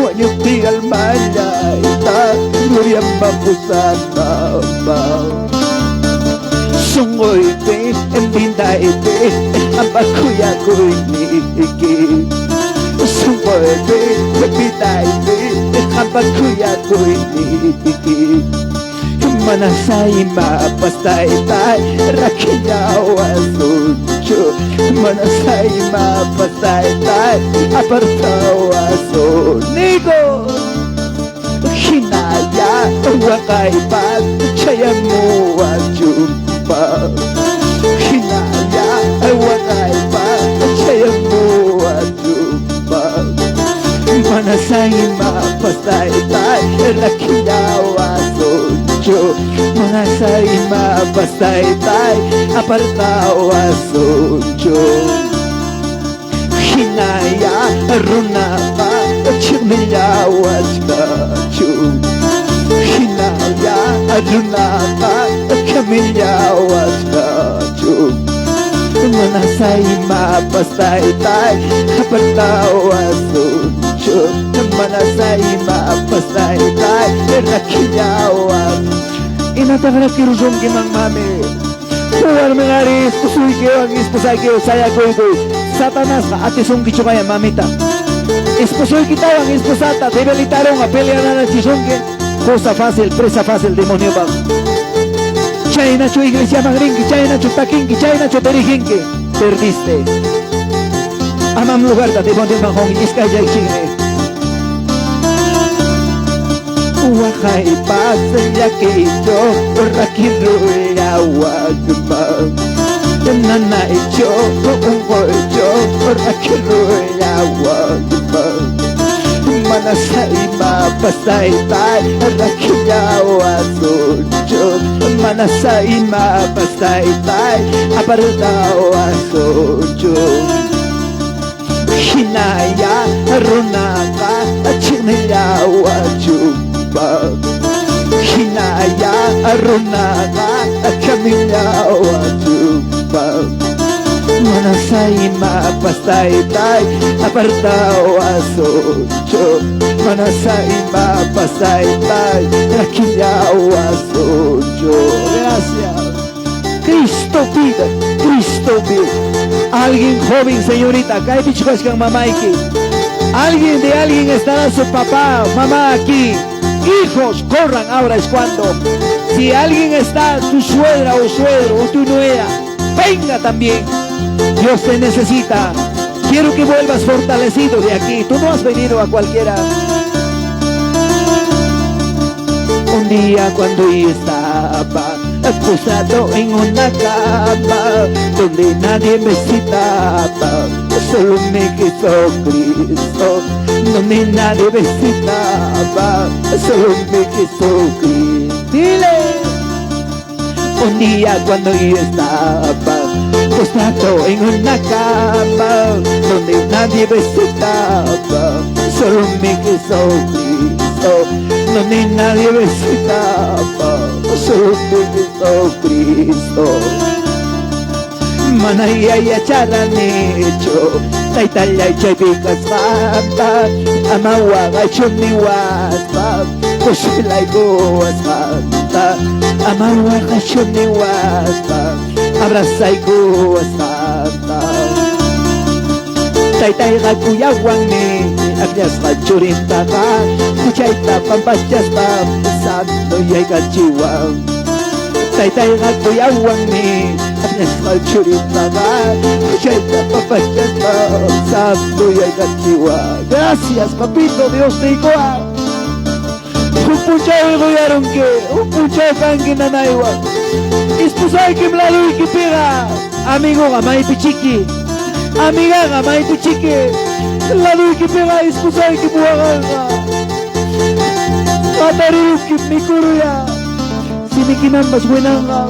Speaker 3: wañuptin almallayta gloriaman pusananpaq sunquypi vidaypi qampa khuyakuyniyki sunquypi vidaypi qampa khuyakuyniyki mana saymapas taytay rakillawasunchu mana saymapas taytay apartawasun nigo hinalla waqaypas chayamuwachunpa hinalla waqaypas chayamuwachunpa mana saymapas taytay rakillawasunchu mana saymapas taytay apartawasunchu hinaya runaqa chiqnillawachkachu hinaya runaqa kamillawachkachu mana saymapas taytay apartawasunchu mana saymapas taytay rakillawas imataq rakirusunkiman mami warmiqari esposuykiwan esposaykiwan sayakuykuy Satanasqa atisunkichu kaya mamita esposuykitawan esposata debilitaronqa peleananachisunki cosa fácil presa fácil demoniopaq chaynachu iglesiaman rinki chaynachu takinki chaynachu diriginki perdiste amam lugarta demonioman qunki iskayllaychikmi waqaypas llakiychu rakirullawachman nanaychu unquychu rakirullawachman mana saymapas taytay rakillawasunchu mana saymapas taytay apartawasunchu hinaya runaqa chiqnillawachunpa hinaya runaqa kamillawachunpa mana saymapas taytay apartawasunchu mana saymapas taytay rakillawasunchu. Gracias. Cristo vive, Cristo vive. Alguien joven, señorita, kaypichu kachkan mamayki. Alguien de alguien estará su papá, mamá aquí. Hijos, corran, ahora es cuando. Si alguien está, tu suegra o suegro o tu nuera, venga también. Dios te necesita. Quiero que vuelvas fortalecido de aquí. Tú no has venido a cualquiera. Un día cuando yo estaba acostado en una cama donde nadie me citaba, solo me quiso Cristo. Donde nadie me citaba, solo me quiso Cristo. Dile. Un día cuando yo estaba postrado en una cama donde nadie me citaba, solo me quiso Cristo. Donde nadie me citaba, solo me quiso Cristo. Manaya yacharanichu taytallay chaypi kasqanta ama waqaychu niwaspa kushilaykuwasqanta ama waqaychu niwaspa abrazaykuwasqanta taytayqa kuyawanmi akllasqa churintaqa huchayta pampachaspa santo yaykachiwan taytayqa kuyawanmi akllasqa churintaqa huchayta pampachaspa santo yaykachiwan. Gracias, papito, Dios te igual. Huk punchaw quyarunki, huk punchaw kanki nanaywan. Esposaykim laduykipiqa, amigoqa maypichiki, amigaqa maypichiki, laduykipiqa esposaykim waqanqa. Qatarirunkim mikuruya, simikimanpas winanqa.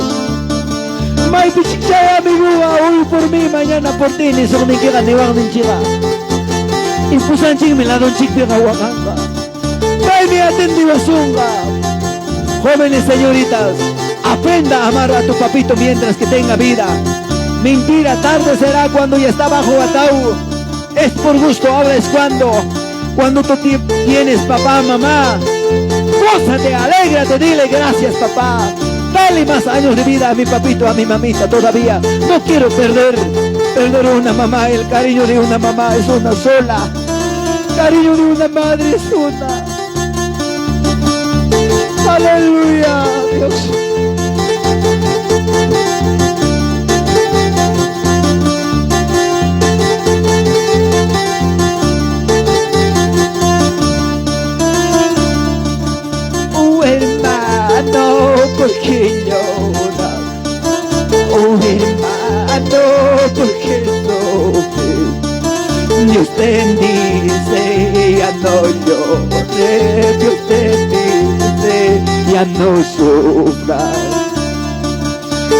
Speaker 3: Maypichik chay amigoqa, hoy por mí, mañana por ti, nisuqniykiqa niwaqninchikqa. Esposanchikmi ladunchikpiqa waqanqa. Paymi atendiwasunqa. Jóvenes señoritas, aprenda a amar a tu papito mientras que tenga vida. Mentira, tarde será cuando ya está bajo ataúd. Es por gusto, ahora es cuando. Cuando tú tienes papá, mamá, gózate, alégrate, dile gracias, papá. Dale más años de vida a mi papito, a mi mamita todavía. No quiero perder una mamá. El cariño de una mamá es una sola. Cariño de una madre es una. Aleluya, Dios. Oh hermano, ¿por qué lloras? Oh hermano, ¿por qué sufres? Dios te dice, ya no llores. Dios te dice, ya no sufras.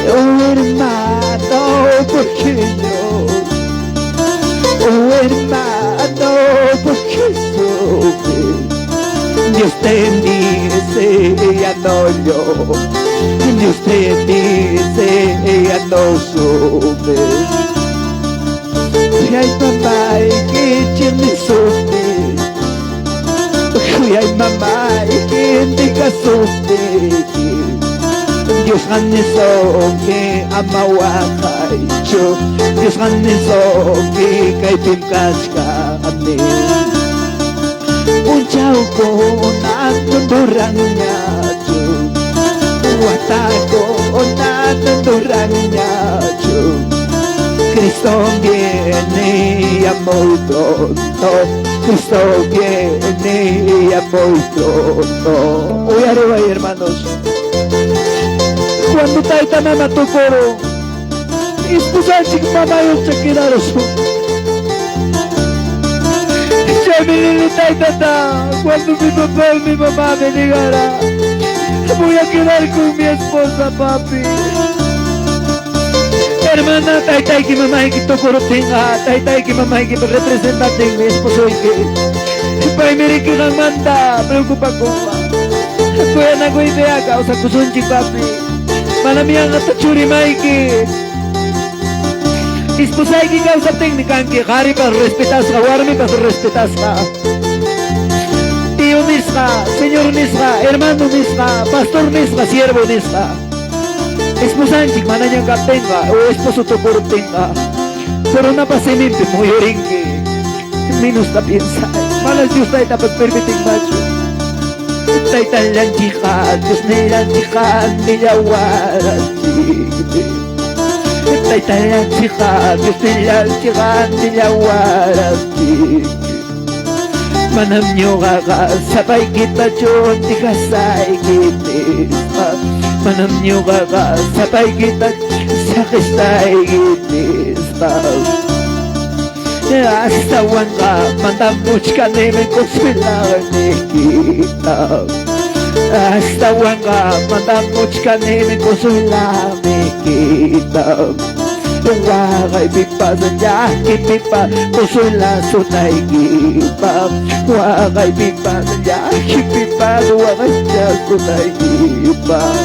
Speaker 3: Oh hermano, ¿por qué lloras? Oh hermano, ¿por qué sufres? Dios te dice, ya no llores. Dios te dice, ya no sufres. Ay mamá, que me sufre. Ay mamá, que te sufre. Dios que amawakaycho. Dios que kaypim kachkani. Punchawkuna tunturanñachu, watakuna tunturanñachu. Cristo viene ya muy pronto, Cristo viene ya muy pronto. Hoy arriba, hermanos. Cuando tayta mama tukuru, esposanchik mamayuqcha quedarusun. Cuando mi papá y mi mamá me negara, voy a quedar con mi esposa, papi. Hermana, taytayki mamayki tukuruptinqa, taytayki mamayki representante mi esposoyki. Paymi riki qanmanta preocupakunqa. Kuyanakuypiqa kawsakusunchik, papi. Manami yanqata churimayki. Esposayki kawsaptinmi kanki qharipas respetasqa, warmipas respetasqa. Tío nisqa, señor nisqa, hermano nisqa, pastor nisqa, siervo nisqa. Esposanchik manaña kaptinqa o esposo tukuruptinqa, coronapas siminpi muyurinki. Menos la piensa, malas Dios taytapas permitinmachu. Taytallanchikqa, Diosnillanchikqa, nillawaranchikmi. Taytallanchikqa, Diosnillanchikqa, nillawaranchikmi. Manam ñuqaqa sapaykitachu dejasayki nispa. Manam ñuqaqa sapaykita saqisayki nispa. Astawanqa mandamuchkanimi consuelarnikita. Astawanqa mandamuchkanimi consuelarnikita. Waqaypipas llakipipas consuelasunaykipaq. Waqaypipas llakipipas waqaychasunaykipaq.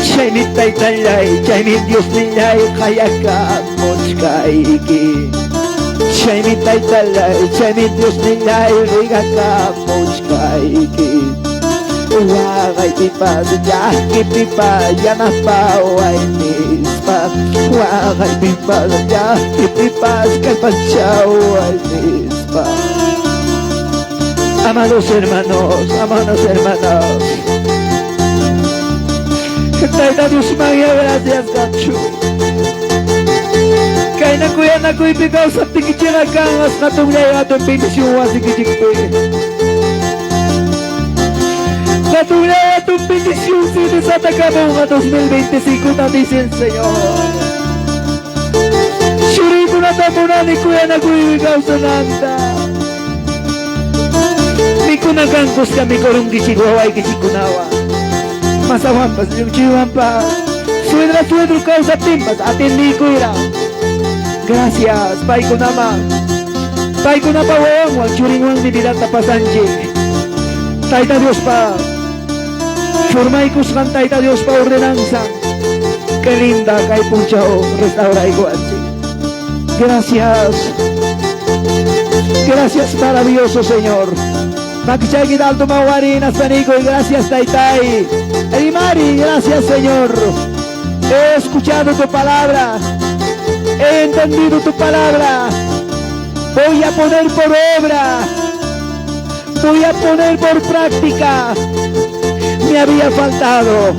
Speaker 3: Chaymi taytallay, chaymi Diosnillay qayakamuchkayki. Chaymi taytallay, chaymi Diosnillay rigakamuchkayki. Waqaypipas llakipipas yanapaway nispa. Waqaypipas llakipipas kallpachaway nispa. Amados hermanos, amadas hermanas, Tayta Diosmanya gracias kachu. Kaynakuyanakuypi kawsaptikichikqa kanqa hatunllay hatun bendición wasikichikpi. Hatunllay hatun bendición si desatakamunqa 2025 ta dice el Señor. Churiykunata munani kuyanakuypi kawsananta. Mikuna kankusqa mikurunkichik wawaykichikkunawan. Masawanpas, llumchuywanpas, suegra suegro kawsaptinpas atendikuyra. Gracias, paykunaman. Paykunapa wawanwan churinwanmi vidata pasanchik. Tayta Diospa Formaykusqan Tayta Diospa ordenanza. Qué linda kay punchaw restauraykuwanchik. Gracias. Gracias maravilloso Señor. Makichayki alto mawari naspaniko y gracias Taytay. Mari, gracias Señor. He escuchado tu palabra. He entendido tu palabra. Voy a poner por obra. Voy a poner por práctica. Me había faltado.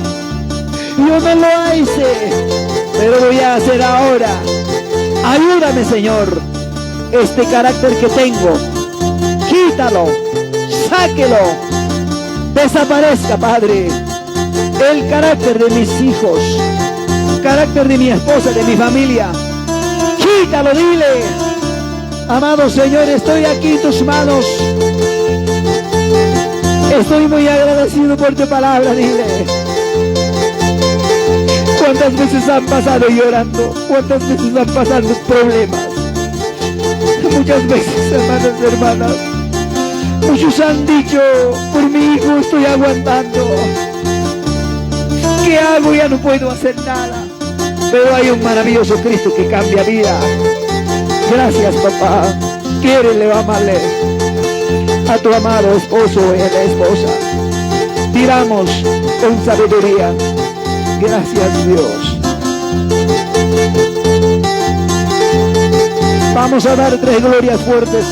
Speaker 3: Yo no lo hice, pero voy a hacer ahora. Ayúdame, Señor. Este carácter que tengo, quítalo, sáquelo, desaparezca, Padre. El carácter de mis hijos, carácter de mi esposa, de mi familia. Quítalo, dile. Amado Señor, estoy aquí en tus manos. Estoy muy agradecido por tu palabra, dile. ¿Cuántas veces han pasado llorando? ¿Cuántas veces han pasado problemas? Muchas veces, hermanos y hermanas. Muchos han dicho, por mi hijo estoy aguantando. ¿Qué hago? Ya no puedo hacer nada. Pero hay un maravilloso Cristo que cambia vida. Gracias, papá. Quiérele, ámale a tu amado esposo y a la esposa. Vivamos con sabiduría. Gracias, Dios. Vamos a dar tres glorias fuertes.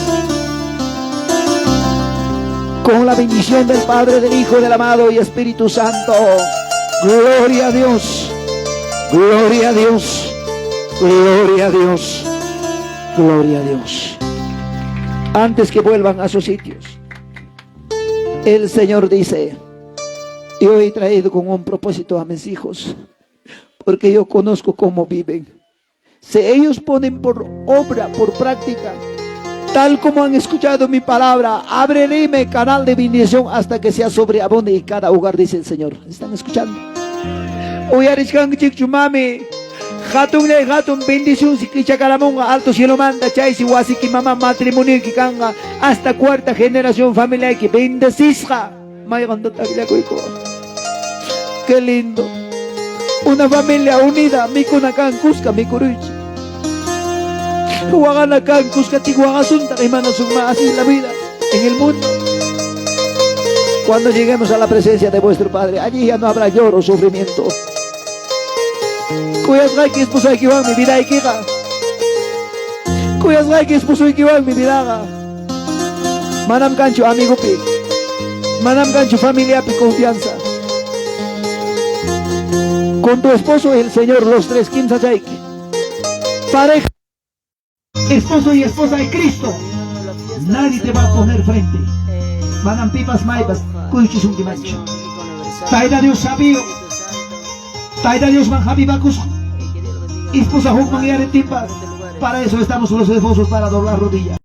Speaker 3: Con la bendición del Padre, del Hijo, del amado y Espíritu Santo. Gloria a Dios. Gloria a Dios. Gloria a Dios. Gloria a Dios. Antes que vuelvan a sus sitios, el Señor dice, yo he traído con un propósito a mis hijos, porque yo conozco cómo viven. Si ellos ponen por obra, por práctica, tal como han escuchado mi palabra, ábreme canal de bendición hasta que sea sobreabunde y cada hogar, dice el Señor. ¿Están escuchando? Uyarichkankichikchu mami. Hatun hatun bendición si kichakaramunqa alto cielo manda chaysi wasiki mama matrimonioyki kanqa hasta cuarta generación familiayki bendecisqa. Mayqantataq llakuyku. Qué lindo. Una familia unida, mikuna kan kuska mikuruychik. Waqana kan kuska waqasunta imanasunma, así es la vida en el mundo. Cuando lleguemos a la presencia de vuestro Padre, allí ya no habrá lloro, sufrimiento. Kuyasqayki esposaykiwanmi vidaykiqa. Kuyasqayki esposuykiwanmi vidaqa. Manam kanchu amigopi. Manam kanchu familiapi confianza. Con tu esposo y el Señor, los tres kimsachayki. Pareja, esposo y esposa de Cristo. Nadie te va a poner frente. Manam pipas maypas, kuyuchisunkimanchu. Tayta Dios sabio. Tayta Diosman hapipakusqa. Esposa hukmanyarintinpas. Para eso estamos los esposos, para doblar rodilla.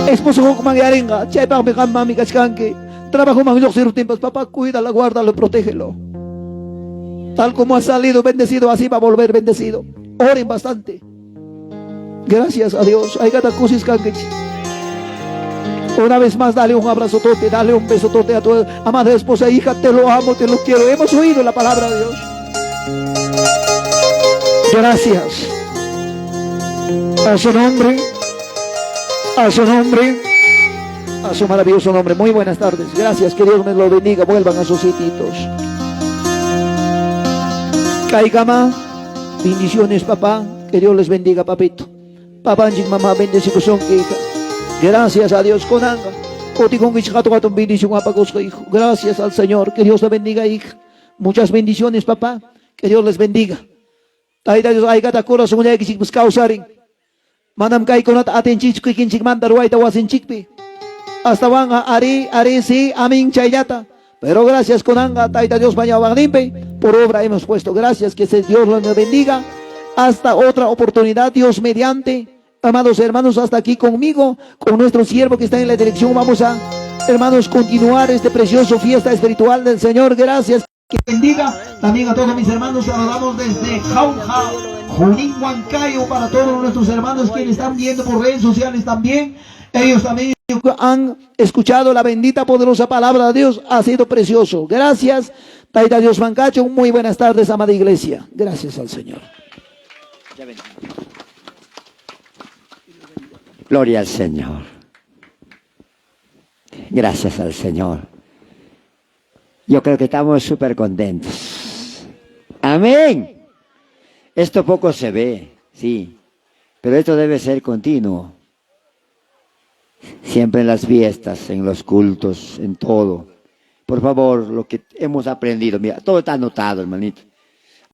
Speaker 3: Esposo hukmanyarinqa, chaypaqmi qam mami kachkanki. Trabajo man lluqsiruptinpas, papá, cuídala, guárdalo, protégelo. Tal como ha salido bendecido, así va a volver bendecido. Oren bastante. Gracias a Dios. Una vez más, dale un abrazo tote, dale un beso tote a tu amada esposa, hija, te lo amo, te lo quiero. Hemos oído la palabra de Dios. Gracias. A su nombre, a su nombre, a su maravilloso nombre. Muy buenas tardes. Gracias, que Dios me lo bendiga. Vuelvan a sus sitios. Kaykama, bendiciones, papá. Que Dios les bendiga, papito. Papanchik, mamá, bendecido hija. Gracias a Dios, kunanqa. Bendición, hijo. Gracias al Señor. Que Dios te bendiga, hija. Muchas bendiciones, papá. Que Dios les bendiga. Tayta Dios aykata corazonllaykichikpas kawsarin. Manam kaykunata atinchikchu kikinchikmanta ruwayta wasinchikpi. Astawanqa arí, arí, sí, amén, chayllata. Pero gracias kunanqa Tayta Dios ñawpaqninpi por obra hemos puesto. Gracias, que Dios los bendiga. Hasta otra oportunidad, Dios mediante. Amados hermanos, hasta aquí conmigo, con nuestro siervo que está en la dirección. Vamos a, hermanos, continuar este precioso fiesta espiritual del Señor. Gracias. Que bendiga también a todos mis hermanos. Saludamos desde Jauja, Junín, Huancayo, para todos nuestros hermanos quienes están viendo por redes sociales también. Ellos también Han escuchado la bendita poderosa palabra de Dios. Ha sido precioso. Gracias. Taita Dios Mancacho. Muy buenas tardes, amada iglesia. Gracias al Señor.
Speaker 2: Gloria al Señor. Gracias al Señor. Yo creo que estamos súper contentos. Amén. Esto poco se ve, sí, pero esto debe ser continuo. Siempre en las fiestas, en los cultos, en todo. Por favor, lo que hemos aprendido, mira, todo está anotado, hermanito.